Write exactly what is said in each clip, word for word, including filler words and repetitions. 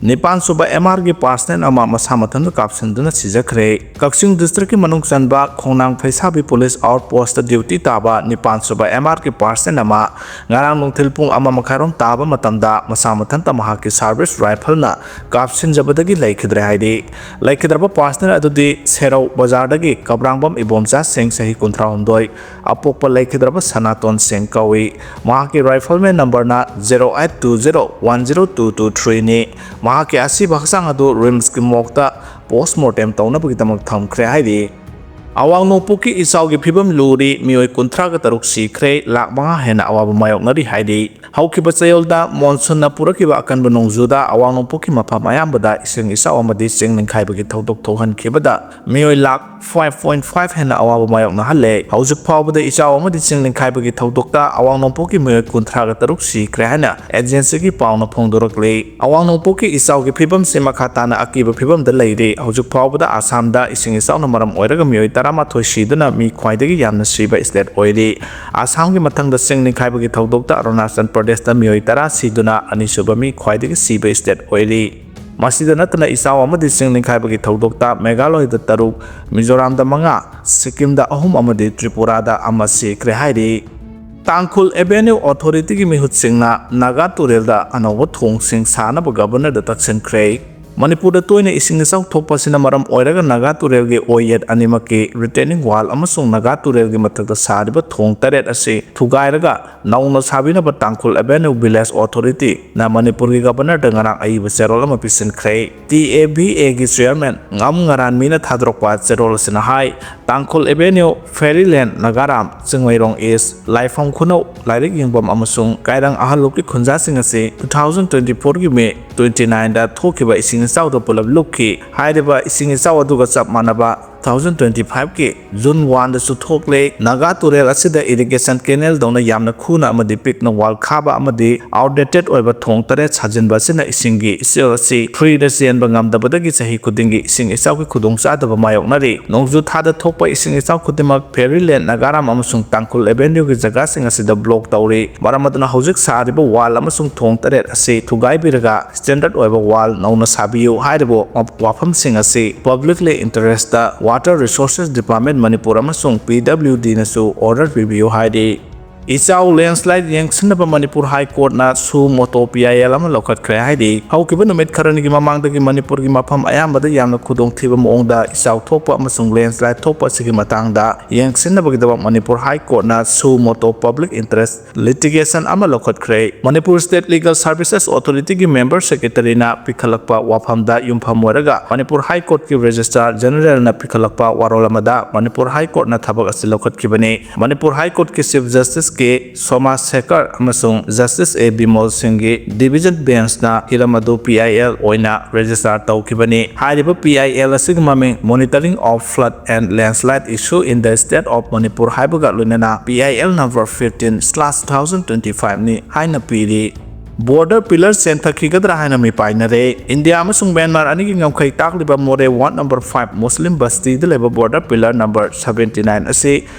ꯅꯤꯄꯥꯟ ꯁꯨꯕ M ꯑꯥꯔꯒꯤ personal ꯑꯃ ꯃꯁꯥ ꯃꯊꯟꯇ ꯀꯥꯞꯁꯤꯟꯗꯨꯅ ꯁꯤꯖꯈ꯭ꯔꯦ꯫ ꯀꯛꯆꯤꯡ ꯗꯤꯁꯇ꯭ꯔꯤꯛꯀꯤ ꯃꯅꯨꯡ ꯆꯟꯕ ꯈꯣꯡꯅꯥꯡ ꯐꯩꯁꯥꯕꯤ ꯄꯨꯂꯤꯁ ꯑꯥꯎꯠ ꯄꯣꯁꯇ ꯗ꯭ꯌꯨꯇꯤ ꯇꯥꯕ ꯅꯤꯄꯥꯟ ꯁꯨꯕ ꯑꯦꯝ ꯑꯥꯔꯒꯤ ꯄꯥꯔꯁꯅꯦꯜ ꯑꯃ ꯉꯔꯥꯡ ꯅꯨꯡꯊꯤꯜ ꯄꯨꯡ ꯑꯃ ꯃꯈꯥꯏꯔꯣꯝ ꯇꯥꯕ ꯃꯇꯝꯗ ꯃꯁꯥ ꯃꯊꯟꯇ ꯃꯍꯥꯛꯀꯤ ꯁꯥꯔꯚꯤꯁ ꯔꯥꯏꯐꯜꯅ ꯀꯥꯞꯁꯤꯟꯖꯕꯗꯒꯤ ꯂꯩꯈꯤꯗ꯭ꯔꯦ ꯍꯥꯏꯔꯤ꯫ ꯂꯩꯈꯤꯗ꯭ꯔꯕ ꯄꯥꯔꯁꯅꯦꯜ ꯑꯗꯨꯗꯤ ꯁꯦꯔꯧ ꯕꯖꯥꯔꯗꯒꯤ ꯀꯕ꯭ꯔꯥꯡꯕꯝ ꯏꯕꯣꯝꯆꯥ ꯁꯤꯡ, ꯆꯍꯤ ꯀꯨꯟꯊ꯭ꯔꯥꯍꯨꯝꯗꯣꯏ, ꯑꯄꯣꯛꯄ ꯂꯩꯈꯤꯗ꯭ꯔꯕ ꯁꯅꯥꯇꯣꯟ ꯁꯤꯡ ꯀꯧꯏ꯫ ꯃꯍꯥꯛꯀꯤ ꯔꯥꯏꯐꯜꯃꯦꯟ ꯅꯝꯕꯔꯅ zero eight two zero one zero two two ꯊ꯭ꯔꯤꯅꯤ꯫ ꯃꯍꯥꯛꯀꯤ ꯑꯁꯤꯕ ꯍꯛꯆꯥꯡ ꯑꯗꯨ ꯔꯤꯝꯁꯀꯤ ꯃꯣꯔꯒꯇ ꯄꯣꯁꯃꯣꯔꯇꯦꯝ ꯇꯧꯅꯕꯒꯤꯗꯃꯛ ꯊꯝꯈ꯭ꯔꯦ ꯍꯥꯏꯔꯤ꯫ ꯑꯋꯥꯡ ꯅꯣꯡꯄꯣꯛꯀꯤ ꯏꯆꯥꯎꯒꯤ ꯐꯤꯕꯝ ꯂꯨꯔꯤ, ꯃꯤꯑꯣꯏ ꯀꯨꯟꯊ꯭ꯔꯥꯒ ꯇꯔꯨꯛ ꯁꯤꯈ꯭ꯔꯦ, ꯂꯥꯈ ꯃꯉꯥ ꯍꯦꯟꯅ ꯑꯋꯥꯕ ꯃꯥꯌꯣꯛꯅꯔꯤ ꯍꯥꯏꯔꯤ꯫ ꯍꯧꯈꯤꯕ ꯆꯌꯣꯜꯗ ꯃꯣꯟꯁꯨꯟꯅ ꯄꯨꯔꯛꯈꯤꯕ ꯑꯀꯟꯕ ꯅꯣꯡꯖꯨꯗ ꯑꯋꯥꯡ ꯅꯣꯡꯄꯣꯛꯀꯤ ꯃꯐꯝ ꯑꯌꯥꯝꯕꯗ ꯏꯁꯤꯡ ꯏꯆꯥꯎ ꯑꯃꯗꯤ ꯆꯤꯡ ꯅꯤꯡꯈꯥꯏꯕꯒꯤ ꯊꯧꯗꯣꯛ ꯊꯣꯛꯍꯟꯈꯤꯕꯗ ꯃꯤꯑꯣꯏ ꯂꯥꯈ ꯐꯥꯏꯚ ꯄꯣꯏꯟꯠ ꯐꯥꯏꯚ ꯍꯦꯟꯅ ꯑꯋꯥꯕ ꯃꯥꯌꯣꯛꯅꯍꯜꯂꯦ꯫ ꯍꯧꯖꯤꯛ ꯐꯥꯎꯕꯗ ꯏꯆꯥꯎ ꯑꯃꯗꯤ ꯆꯤꯡ ꯅꯤꯡꯈꯥꯏꯕꯒꯤ ꯊꯧꯗꯣꯛꯇ ꯑꯋꯥꯡ ꯅꯣꯡꯄꯣꯛꯀꯤ ꯃꯤꯑꯣꯏ ꯀꯨꯟꯊ꯭ꯔꯥꯒ ꯇꯔꯨꯛ ꯁꯤꯈ꯭ꯔꯦ ꯍꯥꯏꯅ ꯑꯦꯖꯦꯟꯁꯤꯒꯤ ꯄꯥꯎꯅ ꯐꯣꯡꯗꯣꯔꯛꯂꯤ꯫ ꯑꯋꯥꯡ ꯅꯣꯡꯄꯣꯛꯀꯤ ꯏꯆꯥꯎꯒꯤ ꯐꯤꯕꯝꯁꯤ ꯃꯈꯥ ꯇꯥꯅ ꯑꯀꯤꯕ ꯐꯤꯕꯝꯗ ꯂꯩꯔꯤ꯫ ꯍꯧꯖꯤꯛ ꯐꯥꯎꯕꯗ ꯑꯁꯥꯝꯗ ꯏꯁꯤꯡ ꯏꯆꯥꯎꯅ ꯃꯔꯝ ꯑꯣꯏꯔꯒ ꯃꯤꯑꯣꯏ ꯇꯔꯥꯃꯥꯊꯣꯏ ꯁꯤꯗꯨꯅ ꯃꯤ ꯈ꯭ꯋꯥꯏꯗꯒꯤ ꯌꯥꯝꯅ ꯁꯤꯕ ꯁ꯭ꯇꯦꯠ ꯑꯣꯏꯔꯤ꯫ ꯑꯁꯥꯝꯒꯤ ꯃꯊꯪꯗ ꯆꯤꯡ ꯅꯤꯡꯈꯥꯏꯕꯒꯤ ꯊꯧꯗꯣꯛꯇ ꯑꯔꯨꯅꯥꯆꯜ ꯄ꯭ꯔꯗꯦꯁꯇ ꯃꯤꯑꯣꯏ ꯇꯔꯥ ꯁꯤꯗꯨꯅ ꯑꯅꯤꯁꯨꯕ ꯃꯤ ꯈ꯭ꯋꯥꯏꯗꯒꯤ ꯁꯤꯕ ꯁ꯭ꯇꯦꯠ ꯑꯣꯏꯔꯤ꯫ ꯃꯁꯤꯗ ꯅꯠꯇꯅ ꯏꯆꯥꯎ ꯑꯃꯗꯤ ꯆꯤꯡ ꯅꯤꯡꯈꯥꯏꯕꯒꯤ ꯊꯧꯗꯣꯛꯇ ꯃꯦꯘꯥꯂꯣꯌꯗ ꯇꯔꯨꯛ, ꯃꯤꯖꯣꯔꯥꯝꯗ ꯃꯉꯥ, ꯁꯤꯛꯀꯤꯝꯗ ꯑꯍꯨꯝ ꯑꯃꯗꯤ ꯇ꯭ꯔꯤꯄꯨꯔꯥꯗ ꯑꯃ ꯁꯤꯈ꯭ꯔꯦ ꯍꯥꯏꯔꯤ꯫ ꯇꯥꯡꯈꯨꯜ ꯑꯦꯚꯦꯅ꯭ꯌꯨ ꯑꯣꯊꯣꯔꯤꯇꯤꯒꯤ ꯃꯤꯍꯨꯠꯁꯤꯡꯅ ꯅꯥꯒꯥ ꯇꯨꯔꯦꯜꯗ ꯑꯅꯧꯕ ꯊꯣꯡꯁꯤꯡ ꯁꯥꯅꯕ ꯒꯕꯔꯅꯔꯗ ꯇꯛꯁꯤꯟꯈ꯭ꯔꯦ꯫ ꯃꯅꯤꯄꯨꯔꯗ ꯇꯣꯏꯅ ꯏꯁꯤꯡ ꯏꯆꯥꯎ ꯊꯣꯛꯄ ꯑꯁꯤꯅ ꯃꯔꯝ ꯑꯣꯏꯔꯒ ꯅꯥꯒꯥ ꯇꯨꯔꯦꯜꯒꯤ ꯑꯣꯏꯌꯦꯠ ꯑꯅꯤꯃꯛꯀꯤ ꯔꯤꯇꯦꯅꯤꯡ ꯋꯥꯜ ꯑꯃꯁꯨꯡ ꯅꯥꯒꯥ ꯇꯨꯔꯦꯜꯒꯤ ꯃꯊꯛꯇ ꯁꯥꯔꯤꯕ ꯊꯣꯡ ꯇꯔꯦꯠ ꯑꯁꯤ ꯊꯨꯒꯥꯏꯔꯒ ꯅꯧꯅ ꯁꯥꯕꯤꯅꯕ ꯇꯥꯡꯈꯨꯜ ꯑꯦꯚꯦꯅ꯭ꯌꯨ ꯚꯤꯂꯦꯖ ꯑꯣꯊꯣꯔꯤꯇꯤꯅ ꯃꯅꯤꯄꯨꯔꯒꯤ ꯒꯕꯔꯅꯔꯗ ꯉꯔꯥꯡ ꯑꯏꯕ ꯆꯦꯔꯣꯜ ꯑꯃ ꯄꯤꯁꯤꯟꯈ꯭ꯔꯦ꯫ ꯇꯤ ꯑꯦ ꯚꯤ ꯑꯦꯒꯤ ꯆꯦꯌꯔꯃꯦꯟ ꯉꯝ ꯉꯔꯥꯟꯃꯤꯅ ꯊꯥꯗꯣꯔꯛꯄ ꯆꯦꯔꯣꯜ ꯑꯁꯤꯅ ꯍꯥꯏ, ꯇꯥꯡꯈꯨꯜ ꯑꯦꯚꯦꯅ꯭ꯌꯨ, ꯐꯦꯔꯤꯂꯦꯟ, ꯅꯥꯒꯥꯔꯥꯝ, ꯆꯤꯡꯃꯩꯔꯣꯡ ꯏꯁ, ꯂꯥꯏꯐꯝ ꯈꯨꯅꯧ, ꯂꯥꯏꯔꯤꯛ ꯌꯦꯡꯐꯝ ꯑꯃꯁꯨꯡ ꯀꯥꯏꯔꯪ ꯑꯍꯜꯂꯨꯞꯀꯤ ꯈꯨꯟꯖꯥꯁꯤꯡ ꯑꯁꯤ two thousand twenty fourꯒꯤ May twenty nineꯗ ꯊꯣꯛꯈꯤꯕ ꯏꯁꯤꯡ ꯏꯆꯥꯎꯗ ꯄꯨꯂꯞ ꯂꯨꯞꯈꯤ꯫ ꯍꯥꯏꯔꯤꯕ ꯏꯁꯤꯡ ꯏꯆꯥꯎ ꯑꯗꯨꯒ ꯆꯞ ꯃꯥꯟꯅꯕ ꯇꯨ ꯊꯥꯎꯖꯟ ꯇ꯭ꯋꯦꯟꯇꯤ ꯐꯥꯏꯚꯀꯤ ꯖꯨꯟ ꯋꯥꯟꯗꯁꯨ ꯊꯣꯛꯂꯦ꯫ ꯅꯥꯒꯥ ꯇꯨꯔꯦꯜ ꯑꯁꯤꯗ irrigation canal ꯗꯧꯅ ꯌꯥꯝꯅ ꯈꯨꯅ ꯑꯃꯗꯤ ꯄꯤꯛꯅ wall ꯈꯥꯕ ꯑꯃꯗꯤ outdated ꯑꯣꯏꯕ ꯊꯣꯡ ꯇꯔꯦꯠ ꯁꯥꯖꯤꯟꯕ ꯑꯁꯤꯅ ꯏꯁꯤꯡꯒꯤ ꯏꯆꯦꯜ ꯑꯁꯤ free ꯗ ꯆꯦꯟꯕ ꯉꯝꯗꯕꯗꯒꯤ ꯆꯍꯤ ꯈꯨꯗꯤꯡꯒꯤ ꯏꯁꯤꯡ ꯏꯆꯥꯎꯒꯤ ꯈꯨꯗꯣꯡꯆꯥꯗꯕ ꯃꯥꯌꯣꯛꯅꯔꯤ꯫ ꯅꯣꯡꯖꯨ ꯊꯥꯗ ꯊꯣꯛꯄ ꯏꯁꯤꯡ ꯏꯆꯥꯎ ꯈꯨꯗꯤꯡꯃꯛ Fairy Lane, Nagaram ꯑꯃꯁꯨꯡ Tangkhul Avenue ꯒꯤ ꯖꯒꯥꯁꯤꯡ ꯑꯁꯤꯗ block ꯇꯧꯔꯤ꯫ ꯃꯔꯝ ꯑꯗꯨꯅ ꯍꯧꯖꯤꯛ ꯁꯥꯔꯤꯕ wall ꯑꯃꯁꯨꯡ ꯊꯣꯡ ꯇꯔꯦꯠ ꯑꯁꯤ ꯊꯨꯒꯥꯏꯕꯤꯔꯒ standard ꯑꯣꯏꯕ wall ꯅꯧꯅ ꯁꯥꯕꯤꯌꯨ ꯍꯥꯏꯔꯤꯕ ꯋꯥꯐꯝꯁꯤꯡ ꯑꯁꯤ publicly interest ꯇ Water Resources Department ꯃꯅꯤꯄꯨꯔ ꯑꯃꯁꯨꯡ P W D ꯅꯁꯨ order ꯄꯤꯕꯤꯌꯨ ꯍꯥꯏꯔꯤ꯫ ꯏꯆꯥꯎ landslide ꯌꯦꯡꯁꯤꯟꯅꯕ ꯃꯅꯤꯄꯨꯔ High Court ꯅ suo motu P I L ꯑꯃ ꯂꯧꯈꯠꯈ꯭ꯔꯦ ꯍꯥꯏꯔꯤ꯫ ꯍꯧꯈꯤꯕ ꯅꯨꯃꯤꯠ ꯈꯔꯅꯤꯒꯤ ꯃꯃꯥꯡꯗꯒꯤ ꯃꯅꯤꯄꯨꯔꯒꯤ ꯃꯐꯝ ꯑꯌꯥꯝꯕꯗ ꯌꯥꯝꯅ ꯈꯨꯗꯣꯡꯊꯤꯕ ꯃꯑꯣꯡꯗ ꯏꯆꯥꯎ ꯊꯣꯛꯄ ꯑꯃꯁꯨꯡ landslide ꯊꯣꯛꯄ ꯑꯁꯤꯒꯤ ꯃꯇꯥꯡꯗ ꯌꯦꯡꯁꯤꯟꯅꯕꯒꯤꯗꯃꯛ ꯃꯅꯤꯄꯨꯔ High Court ꯅ suo motu public interest litigation ꯑꯃ ꯂꯧꯈꯠꯈ꯭ꯔꯦ꯫ Manipur State Legal Services Authority ꯒꯤ member secretary ꯅ ꯄꯤꯈꯠꯂꯛꯄ ꯋꯥꯐꯝꯗ ꯌꯨꯝꯐꯝ ꯑꯣꯏꯔꯒ ꯃꯅꯤꯄꯨꯔ High Court ꯀꯤ Registrar General ꯅ ꯄꯤꯈꯠꯂꯛꯄ ꯋꯥꯔꯣꯜ ꯑꯃꯗ ꯃꯅꯤꯄꯨꯔ High Court ꯅ ꯊꯕꯛ ꯑꯁꯤ ꯂꯧꯈꯠꯈꯤꯕꯅꯤ꯫ ꯃꯅꯤꯄꯨꯔ High Court ꯀꯤ Chief Justice K Soma Shekhar ꯑꯃꯁꯨꯡ Justice A Bimol Singh ꯒꯤ division bench ꯅ ꯍꯤꯔꯝ ꯑꯗꯨ P I L ꯑꯣꯏꯅ register ꯇꯧꯈꯤꯕꯅꯤ꯫ ꯍꯥꯏꯔꯤꯕ P I L ꯑꯁꯤꯒꯤ ꯃꯃꯤꯡ Monitoring of Flood and Landslide Issue in the State of Manipur ꯍꯥꯏꯕꯒ ꯂꯣꯏꯅꯅ P I L number fifteen slash two thousand twenty five ꯅꯤ ꯍꯥꯏꯅ ꯄꯤꯔꯤ꯫ Border pillar ꯆꯦꯟꯊꯈꯤꯒꯗ꯭ꯔꯥ ꯍꯥꯏꯅ ꯃꯤꯄꯥꯏꯅꯔꯦ꯫ ꯏꯟꯗꯤꯌꯥ ꯑꯃꯁꯨꯡ ꯃ꯭ꯌꯥꯟꯃꯥꯔ ꯑꯅꯤꯒꯤ ꯉꯝꯈꯩ ꯇꯥꯛꯂꯤꯕ Moreh ward number five Muslim ꯕꯁꯇꯤꯗ ꯂꯩꯕ border pillar number seventy nine ꯑꯁꯤ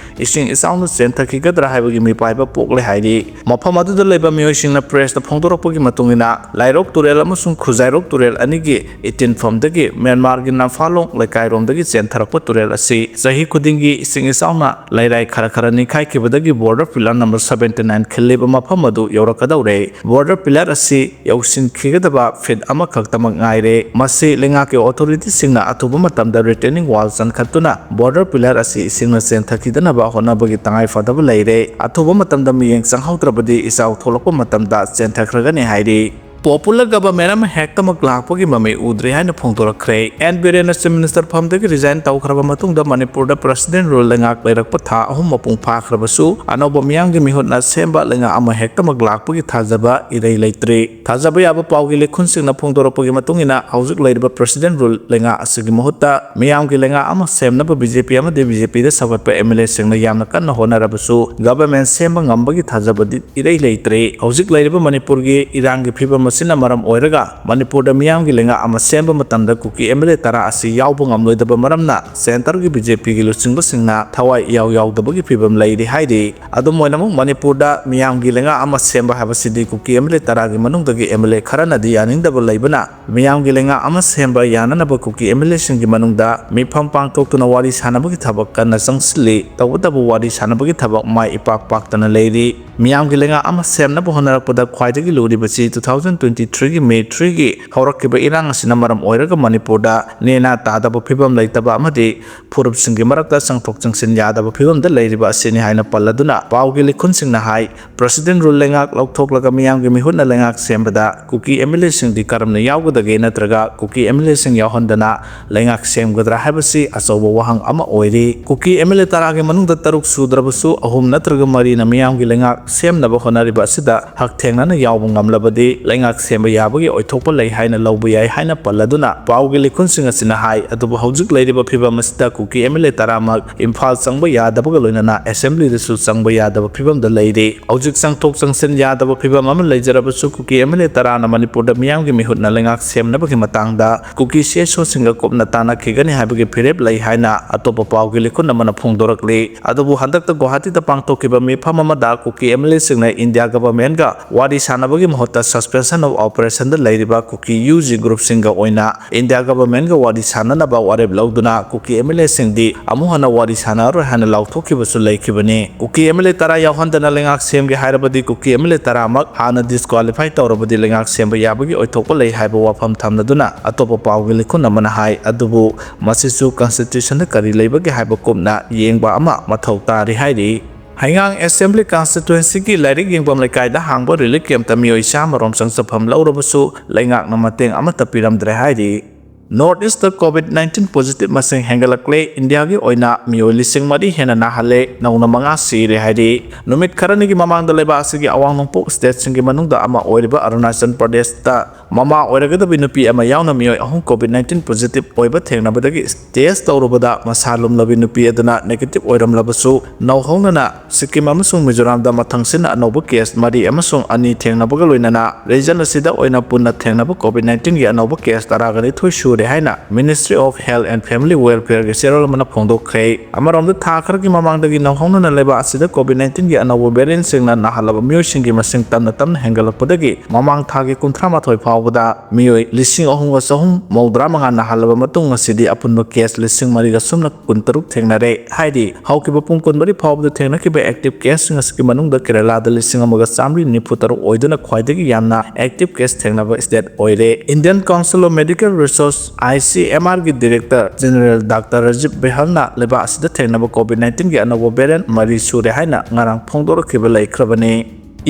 ꯏꯁꯤꯡ ꯏꯆꯥꯎꯅ ꯆꯦꯟꯊꯈꯤꯒꯗ꯭ꯔꯥ ꯍꯥꯏꯕꯒꯤ ꯃꯤꯄꯥꯏꯕ ꯄꯣꯛꯂꯦ ꯍꯥꯏꯔꯤ꯫ ꯃꯐꯝ ꯑꯗꯨꯗ ꯂꯩꯕ ꯃꯤꯑꯣꯏꯁꯤꯡꯅ press ꯇ ꯐꯣꯡꯗꯣꯔꯛꯄꯒꯤ ꯃꯇꯨꯡ ꯏꯟꯅ, ꯂꯥꯏꯔꯣꯛ ꯇꯨꯔꯦꯜ ꯑꯃꯁꯨꯡ ꯈꯨꯖꯥꯏꯔꯣꯛ ꯇꯨꯔꯦꯜ ꯑꯅꯤꯒꯤ ꯏꯇꯤꯟꯐꯝꯗꯒꯤ ꯃ꯭ꯌꯥꯟꯃꯥꯔꯒꯤ ꯅꯝꯐꯥꯂꯣꯡ ꯂꯩꯀꯥꯏꯔꯣꯝꯗꯒꯤ ꯆꯦꯟꯊꯔꯛꯄ ꯇꯨꯔꯦꯜ ꯑꯁꯤ ꯆꯍꯤ ꯈꯨꯗꯤꯡꯒꯤ ꯏꯁꯤꯡ ꯏꯆꯥꯎꯅ ꯂꯩꯔꯥꯏ ꯈꯔ ꯈꯔ ꯅꯤꯡꯈꯥꯏꯈꯤꯕꯗꯒꯤ border pillar number seventy nine ꯈꯤꯜꯂꯤꯕ ꯃꯐꯝ ꯑꯗꯨ ꯌꯧꯔꯛꯀꯗꯧꯔꯦ꯫ Border pillar ꯑꯁꯤ ꯌꯧꯁꯤꯟꯈꯤꯒꯗꯕ feet ꯑꯃꯈꯛꯇꯃꯛ ꯉꯥꯏꯔꯦ꯫ ꯃꯁꯤ ꯂꯩꯉꯥꯛꯀꯤ authority ꯁꯤꯡꯅ ꯑꯊꯨꯕ ꯃꯇꯝꯗ retaining wall ꯆꯟꯈꯠꯇꯨꯅ border pillar ꯑꯁꯤ ꯏꯁꯤꯡꯅ ꯆꯦꯟꯊꯈꯤꯗꯅꯕ ꯍꯣꯠꯅꯕꯒꯤ ꯇꯉꯥꯏ ꯐꯗꯕ ꯂꯩꯔꯦ꯫ ꯑꯊꯨꯕ ꯃꯇꯝꯗ ꯃꯤꯠꯌꯦꯡ ꯆꯪꯍꯧꯗ꯭ꯔꯕꯗꯤ ꯏꯆꯥꯎ ꯊꯣꯛꯂꯛꯄ ꯃꯇꯝꯗ ꯆꯦꯟꯊꯈ꯭ꯔꯒꯅꯤ ꯍꯥꯏꯔꯤ꯫ Popular government ꯑꯃ ꯍꯦꯛꯇꯃꯛ ꯂꯥꯛꯄꯒꯤ ꯃꯃꯤ ꯎꯗ꯭ꯔꯤ ꯍꯥꯏꯅ ꯐꯣꯡꯗꯣꯔꯛꯈ꯭ꯔꯦ꯫ ꯑꯦꯟ ꯕꯤꯔꯦꯟꯅ Chief Minister ꯐꯝꯗꯒꯤ resign ꯇꯧꯈ꯭ꯔꯕ ꯃꯇꯨꯡꯗ ꯃꯅꯤꯄꯨꯔꯗ President rule ꯂꯩꯉꯥꯛ ꯂꯩꯔꯛꯄ ꯊꯥ ꯑꯍꯨꯝ ꯃꯄꯨꯡ ꯐꯥꯈ꯭ꯔꯕꯁꯨ, ꯑꯅꯧꯕ ꯃꯤꯌꯥꯝꯒꯤ ꯃꯤꯍꯨꯠꯅ ꯁꯦꯝꯕ ꯂꯩꯉꯥꯛ ꯑꯃ ꯍꯦꯛꯇꯃꯛ ꯂꯥꯛꯄꯒꯤ ꯊꯥꯖꯕ ꯏꯔꯩ ꯂꯩꯇ꯭ꯔꯤ꯫ ꯊꯥꯖꯕ ꯌꯥꯕ ꯄꯥꯎꯒꯤ ꯂꯤꯈꯨꯟꯁꯤꯡꯅ ꯐꯣꯡꯗꯣꯔꯛꯄꯒꯤ ꯃꯇꯨꯡ ꯏꯟꯅ, ꯍꯧꯖꯤꯛ ꯂꯩꯔꯤꯕ President rule ꯂꯩꯉꯥꯛ ꯑꯁꯤꯒꯤ ꯃꯍꯨꯠꯇ ꯃꯤꯌꯥꯝꯒꯤ ꯂꯩꯉꯥꯛ ꯑꯃ ꯁꯦꯝꯅꯕ ꯕꯤ ꯖꯦ ꯄꯤ ꯑꯃꯗꯤ ꯕꯤ ꯖꯦ ꯄꯤꯗ ꯁꯧꯒꯠꯄ ꯑꯦꯝ ꯑꯦꯜ ꯑꯦꯁꯤꯡꯅ ꯌꯥꯝꯅ ꯀꯟꯅ ꯍꯣꯠꯅꯔꯕꯁꯨ, government ꯁꯦꯝꯕ ꯉꯝꯕꯒꯤ ꯊꯥꯖꯕꯗꯤ ꯏꯔꯩ ꯂꯩꯇ꯭ꯔꯦ꯫ ꯍꯧꯖꯤꯛ ꯂꯩꯔꯤꯕ ꯃꯅꯤꯄꯨꯔꯒꯤ ꯏꯔꯥꯡꯒꯤ ꯐꯤꯕꯝ ꯑꯁꯤꯅ ꯃꯔꯝ ꯑꯣꯏꯔꯒ, ꯃꯅꯤꯄꯨꯔꯗ ꯃꯤꯌꯥꯝꯒꯤ ꯂꯩꯉꯥꯛ ꯑꯃ ꯁꯦꯝꯕ ꯃꯇꯝꯗ ꯀꯨꯀꯤ ꯑꯦꯝ ꯑꯦꯜ ꯑꯦ ꯇꯔꯥ ꯑꯁꯤ ꯌꯥꯎꯕ ꯉꯝꯂꯣꯏꯗꯕ ꯃꯔꯝꯅ, centre ꯒꯤ ꯕꯤ ꯖꯦ ꯄꯤꯒꯤ ꯂꯨꯆꯤꯡꯕꯁꯤꯡꯅ ꯊꯋꯥꯏ ꯏꯌꯥꯎ ꯌꯥꯎꯗꯕꯒꯤ ꯐꯤꯕꯝ ꯂꯩꯔꯤ ꯍꯥꯏꯔꯤ꯫ ꯑꯗꯨꯝ ꯑꯣꯏꯅꯃꯛ, ꯃꯅꯤꯄꯨꯔꯗ ꯃꯤꯌꯥꯝꯒꯤ ꯂꯩꯉꯥꯛ ꯑꯃ ꯁꯦꯝꯕ ꯍꯥꯏꯕꯁꯤꯗꯤ ꯀꯨꯀꯤ ꯑꯦꯝ ꯑꯦꯜ ꯑꯦ ꯇꯔꯥꯒꯤ ꯃꯅꯨꯡꯗꯒꯤ ꯑꯦꯝ ꯑꯦꯜ ꯑꯦ ꯈꯔꯅꯗꯤ ꯌꯥꯅꯤꯡꯗꯕ ꯂꯩꯕꯅ, ꯃꯤꯌꯥꯝꯒꯤ ꯂꯩꯉꯥꯛ ꯑꯃ ꯁꯦꯝꯕ ꯌꯥꯅꯅꯕ ꯀꯨꯀꯤ ꯑꯦꯝ ꯑꯦꯜ ꯑꯦꯁꯤꯡꯒꯤ ꯃꯅꯨꯡꯗ ꯃꯤꯐꯝ ꯄꯥꯡꯊꯣꯛꯇꯨꯅ ꯋꯥꯔꯤ ꯁꯥꯅꯕꯒꯤ ꯊꯕꯛ ꯀꯟꯅ ꯆꯪꯁꯤꯜꯂꯤ꯫ ꯇꯧꯕꯇꯕꯨ, ꯋꯥꯔꯤ ꯁꯥꯅꯕꯒꯤ ꯊꯕꯛ ꯃꯥꯏ ꯏꯄꯥꯛ ꯄꯥꯛꯇꯅ ꯂꯩꯔꯤ꯫ ꯃꯤꯌꯥꯝꯒꯤ ꯂꯩꯉꯥꯛ ꯑꯃ ꯁꯦꯝꯅꯕ ꯍꯣꯠꯅꯔꯛꯄꯗ ꯈ꯭ꯋꯥꯏꯗꯒꯤ ꯂꯨꯔꯤꯕꯁꯤ two thousand twenty three ꯒꯤ May three ꯒꯤ ꯍꯧꯔꯛꯈꯤꯕ ꯏꯔꯥꯡ ꯑꯁꯤꯅ ꯃꯔꯝ ꯑꯣꯏꯔꯒ ꯃꯅꯤꯄꯨꯔꯗ ꯅꯦꯅꯥ ꯇꯥꯗꯕ ꯐꯤꯕꯝ ꯂꯩꯇꯕ ꯑꯃꯗꯤ ꯐꯨꯔꯨꯞꯁꯤꯡꯒꯤ ꯃꯔꯛꯇ ꯆꯪꯊꯣꯛ ꯆꯪꯁꯤꯟ ꯌꯥꯗꯕ ꯐꯤꯕꯝꯗ ꯂꯩꯔꯤꯕ ꯑꯁꯤꯅꯤ ꯍꯥꯏꯅ ꯄꯜꯂꯗꯨꯅ, ꯄꯥꯎꯒꯤ ꯂꯤꯈꯨꯟꯁꯤꯡꯅ ꯍꯥꯏ, President rule ꯂꯩꯉꯥꯛ ꯂꯧꯊꯣꯛꯂꯒ ꯃꯤꯌꯥꯝꯒꯤ ꯃꯤꯍꯨꯠꯅ ꯂꯩꯉꯥꯛ ꯁꯦꯝꯕꯗ ꯀꯨꯀꯤ ꯑꯦꯝ ꯑꯦꯜ ꯑꯦꯁꯤꯡꯗꯤ ꯀꯔꯝꯅ ꯌꯥꯎꯒꯗꯒꯦ? ꯅꯠꯇ꯭ꯔꯒ ꯀꯨꯀꯤ ꯑꯦꯝ ꯑꯦꯜ ꯑꯦꯁꯤꯡ ꯌꯥꯎꯍꯟꯗꯅ ꯂꯩꯉꯥꯛ ꯁꯦꯝꯒꯗ꯭ꯔꯥ ꯍꯥꯏꯕꯁꯤ ꯑꯆꯧꯕ ꯋꯥꯍꯪ ꯑꯃ ꯑꯣꯏꯔꯤ꯫ ꯀꯨꯀꯤ ꯑꯦꯝ ꯑꯦꯜ ꯑꯦ ꯇꯔꯥꯒꯤ ꯃꯅꯨꯡꯗ ꯇꯔꯨꯛ ꯁꯨꯗ꯭ꯔꯕꯁꯨ ꯑꯍꯨꯝ ꯅꯠꯇ꯭ꯔꯒ ꯃꯔꯤꯅ ꯃꯤꯌꯥꯝꯒꯤ ꯂꯩꯉꯥꯛ ꯁꯦꯝꯅꯕ ꯍꯣꯠꯅꯔꯤꯕ ꯑꯁꯤꯗ ꯍꯛꯊꯦꯡꯅꯅ ꯌꯥꯎꯕ ꯉꯝꯂꯕꯗꯤ ꯂꯩꯉꯥꯛ ꯁꯦꯝꯕ ꯌꯥꯕꯒꯤ ꯑꯣꯏꯊꯣꯛꯄ ꯂꯩ ꯍꯥꯏꯅ ꯂꯧꯕ ꯌꯥꯏ ꯍꯥꯏꯅ ꯄꯜꯂꯗꯨꯅ, ꯄꯥꯎꯒꯤ ꯂꯤꯈꯨꯟꯁꯤꯡ ꯑꯁꯤꯅ ꯍꯥꯏ꯫ ꯑꯗꯨꯕꯨ ꯍꯧꯖꯤꯛ ꯂꯩꯔꯤꯕ ꯐꯤꯕꯝ ꯑꯁꯤꯗ ꯀꯨꯀꯤ ꯑꯦꯝ ꯑꯦꯜ ꯑꯦ ꯇꯔꯥꯃꯛ ꯏꯝꯐꯥꯜ ꯆꯪꯕ ꯌꯥꯗꯕꯒ ꯂꯣꯏꯅꯅ ꯑꯦꯁꯦꯝꯕ꯭ꯂꯤꯗꯁꯨ ꯆꯪꯕ ꯌꯥꯗꯕ ꯐꯤꯕꯝꯗ ꯂꯩꯔꯤ꯫ ꯍꯧꯖꯤꯛ ꯆꯪꯊꯣꯛ ꯆꯪꯁꯤꯟ ꯌꯥꯗꯕ ꯐꯤꯕꯝ ꯑꯃ ꯂꯩꯖꯔꯕꯁꯨ, ꯀꯨꯀꯤ ꯑꯦꯝ ꯑꯦꯜ ꯑꯦ ꯇꯔꯥꯅ ꯃꯅꯤꯄꯨꯔꯗ ꯃꯤꯌꯥꯝꯒꯤ ꯃꯤꯍꯨꯠꯅ ꯂꯩꯉꯥꯛ ꯁꯦꯝꯅꯕꯒꯤ ꯃꯇꯥꯡꯗ ꯀꯨꯀꯤ ꯁꯤ ꯑꯦꯁ ꯑꯣꯁꯤꯡꯒ ꯀꯨꯞꯅ ꯇꯥꯟꯅꯈꯤꯒꯅꯤ ꯍꯥꯏꯕꯒꯤ ꯐꯤꯔꯦꯞ ꯂꯩ ꯍꯥꯏꯅ ꯑꯇꯣꯞꯄ ꯄꯥꯎꯒꯤ ꯂꯤꯈꯨꯟ ꯑꯃꯅ ꯐꯣꯡꯗꯣꯔꯛꯂꯤ꯫ ꯑꯗꯨꯕꯨ ꯍꯟꯗꯛꯇ ꯒꯨꯋꯥꯍꯥꯇꯤꯗ ꯄꯥꯡꯊꯣꯛꯈꯤꯕ ꯃꯤꯐꯝ ꯑꯃꯗ ꯀꯨꯀꯤ ꯑꯦꯝ ꯑꯦꯜ ꯑꯦꯁꯤꯡꯅ ꯏꯟꯗꯤꯌꯥ ꯒꯚꯔꯟꯃꯦꯟꯠꯒ ꯋꯥꯔꯤ ꯁꯥꯟꯅꯕꯒꯤ ꯃꯍꯨꯠꯇ suspension of operationꯗ ꯂꯩꯔꯤꯕ ꯀꯨꯀꯤ ꯌꯨ ꯖꯤ ꯒ꯭ꯔꯨꯞꯁꯤꯡꯒ ꯑꯣꯏꯅ ꯏꯟꯗꯤꯌꯥ ꯒꯚꯔꯟꯃꯦꯟꯠꯒ ꯋꯥꯔꯤ ꯁꯥꯟꯅꯅꯕ ꯋꯥꯔꯦꯞ ꯂꯧꯗꯨꯅ ꯀꯨꯀꯤ ꯑꯦꯝ ꯑꯦꯜ ꯑꯦꯁꯤꯡꯗꯤ ꯑꯃꯨꯛ ꯍꯟꯅ ꯋꯥꯔꯤ ꯁꯥꯟꯅꯔꯔꯣꯏ ꯍꯥꯏꯅ ꯂꯥꯎꯊꯣꯛꯈꯤꯕꯁꯨ ꯂꯩꯈꯤꯕꯅꯤ꯫ ꯀꯨꯀꯤ ꯑꯦꯝ ꯑꯦꯜ ꯑꯦ ꯇꯔꯥ ꯌꯥꯎꯍꯟꯗꯅ ꯂꯩꯉꯥꯛ ꯁꯦꯝꯒꯦ ꯍꯥꯏꯔꯕꯗꯤ ꯀꯨꯀꯤ ꯑꯦꯝ ꯑꯦꯜ ꯑꯦ ꯇꯔꯥꯃꯛ ꯍꯥꯟꯅ disqualify ꯇꯧꯔꯕꯗꯤ ꯂꯩꯉꯥꯛ ꯁꯦꯝꯕ ꯌꯥꯕꯒꯤ ꯑꯣꯏꯊꯣꯛꯄ ꯂꯩ ꯍꯥꯏꯕ ꯋꯥꯐꯝ ꯊꯝꯂꯗꯨꯅ ꯑꯇꯣꯞꯄ ꯄꯥꯎꯒꯤ ꯂꯤꯈꯨꯟ ꯑꯃꯅ ꯍꯥꯏ꯫ ꯑꯗꯨꯕꯨ ꯃꯁꯤꯁꯨ constitutionꯗ ꯀꯔꯤ ꯂꯩꯕꯒꯦ ꯍꯥꯏꯕ ꯀꯨꯞꯅ ꯌꯦꯡꯕ ꯑꯃ ꯃꯊꯧ ꯇꯥꯔꯤ ꯍꯥꯏꯔꯤ꯫ ꯍꯩꯉꯥꯡ Assembly Constituency ꯒꯤ ꯂꯥꯏꯔꯤꯛ ꯌꯦꯡꯐꯝ ꯂꯩꯀꯥꯏꯗ ꯍꯥꯡꯕ relief camp ꯇ ꯃꯤꯑꯣꯏ ꯆꯥꯝꯃ ꯔꯣꯝ ꯆꯪꯖꯐꯝ ꯂꯧꯔꯕꯁꯨ ꯂꯩꯉꯥꯛꯅ ꯃꯇꯦꯡ ꯑꯃꯠꯇ ꯄꯤꯔꯝꯗ꯭ꯔꯦ ꯍꯥꯏꯔꯤ꯫ North East ꯇ COVID nineteen positive ꯃꯁꯤꯡ ꯍꯦꯟꯒꯠꯂꯛꯂꯦ꯫ ꯏꯟꯗꯤꯌꯥꯒꯤ ꯑꯣꯏꯅ ꯃꯤꯑꯣꯏ ꯂꯤꯁꯤꯡ ꯃꯔꯤ ꯍꯦꯟꯅ ꯅꯥꯍꯜꯂꯦ, ꯅꯧꯅ ꯃꯉꯥ ꯁꯤꯔꯦ ꯍꯥꯏꯔꯤ꯫ ꯅꯨꯃꯤꯠ ꯈꯔꯅꯤꯒꯤ ꯃꯃꯥꯡꯗ ꯂꯩꯕꯥꯛ ꯑꯁꯤꯒꯤ ꯑꯋꯥꯡ ꯅꯣꯡꯄꯣꯛ state ꯁꯤꯡꯒꯤ ꯃꯅꯨꯡꯗ ꯑꯃ ꯑꯣꯏꯔꯤꯕ ꯑꯔꯨꯅꯥꯆꯜ ꯄ꯭ꯔꯗꯦꯁꯇ ꯃꯃꯥ ꯑꯣꯏꯔꯒꯗꯕꯤ ꯅꯨꯄꯤ ꯑꯃ ꯌꯥꯎꯅ ꯃꯤꯑꯣꯏ ꯑꯍꯨꯝ COVID nineteen positive ꯑꯣꯏꯕ ꯊꯦꯡꯅꯕꯗꯒꯤ test ꯇꯧꯔꯨꯕꯗ ꯃꯁꯥ ꯂꯨꯝꯂꯕꯤ ꯅꯨꯄꯤ ꯑꯗꯨꯅ negative ꯑꯣꯏꯔꯝꯂꯕꯁꯨ, ꯅꯧꯍꯧꯅꯅ ꯁꯤꯛꯀꯤꯝ ꯑꯃꯁꯨꯡ ꯃꯤꯖꯣꯔꯥꯝꯗ ꯃꯊꯪꯁꯤꯠꯅ ꯑꯅꯧꯕ case ꯃꯔꯤ ꯑꯃꯁꯨꯡ ꯑꯅꯤ ꯊꯦꯡꯅꯕꯒ ꯂꯣꯏꯅꯅ region ꯑꯁꯤꯗ ꯑꯣꯏꯅ ꯄꯨꯟꯅ ꯊꯦꯡꯅꯕ COVID nineteen ꯒꯤ ꯑꯅꯧꯕ case ꯇꯔꯥꯒ ꯅꯤꯊꯣꯏ ꯁꯨꯔꯦ ꯍꯥꯏꯅ Ministry of Health and Family Welfare ꯒꯤ ꯆꯦꯔꯣꯜ ꯑꯃꯅ ꯐꯣꯡꯗꯣꯛꯈ꯭ꯔꯦ꯫ ꯑꯃꯔꯣꯝꯗ, ꯊꯥ ꯈꯔꯒꯤ ꯃꯃꯥꯡꯗꯒꯤ ꯅꯧꯍꯧꯅꯅ ꯂꯩꯕꯥꯛ ꯑꯁꯤꯗ COVID nineteen ꯒꯤ ꯑꯅꯧꯕ variant ꯁꯤꯡꯅ ꯅꯥꯍꯜꯂꯕ ꯃꯤꯑꯣꯏꯁꯤꯡꯒꯤ ꯃꯁꯤꯡ ꯇꯞꯅ ꯇꯞꯅ ꯍꯦꯟꯒꯠꯂꯛꯄꯗꯒꯤ ꯃꯃꯥꯡ ꯊꯥꯒꯤ ꯀꯨꯟꯊ꯭ꯔꯥ ꯃꯥꯊꯣꯏ ꯐꯥꯎꯕꯗ ꯃꯤꯑꯣꯏ ꯂꯤꯁꯤꯡ ꯑꯍꯨꯝꯒ ꯆꯍꯨꯝ ꯃꯧꯗ꯭ꯔꯥ ꯃꯉꯥ ꯅꯥꯍꯜꯂꯕ ꯃꯇꯨꯡ ꯉꯁꯤꯗꯤ ꯑꯄꯨꯟꯕ case ꯂꯤꯁꯤꯡ ꯃꯔꯤꯒ ꯁꯨꯞꯅ ꯀꯨꯟꯇꯔꯨꯛ ꯊꯦꯡꯅꯔꯦ꯫ ꯍꯥꯏꯗꯤ, ꯍꯧꯈꯤꯕ ꯄꯨꯡ ꯀꯨꯟꯃꯔꯤ ꯐꯥꯎꯕꯗ ꯊꯦꯡꯅꯈꯤꯕ active case ꯁꯤꯡ ꯑꯁꯤꯒꯤ ꯃꯅꯨꯡꯗ ꯀꯦꯔꯂꯥꯗ ꯂꯤꯁꯤꯡ ꯑꯃꯒ ꯆꯥꯃꯔꯤ ꯅꯤꯐꯨ ꯇꯔꯨꯛ ꯑꯣꯏꯗꯨꯅ ꯈ꯭ꯋꯥꯏꯗꯒꯤ ꯌꯥꯝꯅ active case ꯊꯦꯡꯅꯕ state ꯑꯣꯏꯔꯦ꯫ Indian Council of Medical Research, I C M R ꯒꯤ Director General Doctor Rajeev Behalna ꯂꯩꯕꯥꯛ ꯑꯁꯤꯗ ꯊꯦꯡꯅꯕ COVID nineteen ꯒꯤ ꯑꯅꯧꯕ variant ꯃꯔꯤ ꯁꯨꯔꯦ ꯍꯥꯏꯅ ꯉꯔꯥꯡ ꯐꯣꯡꯗꯣꯔꯛꯈꯤꯕ ꯂꯩꯈ꯭ꯔꯕꯅꯤ꯫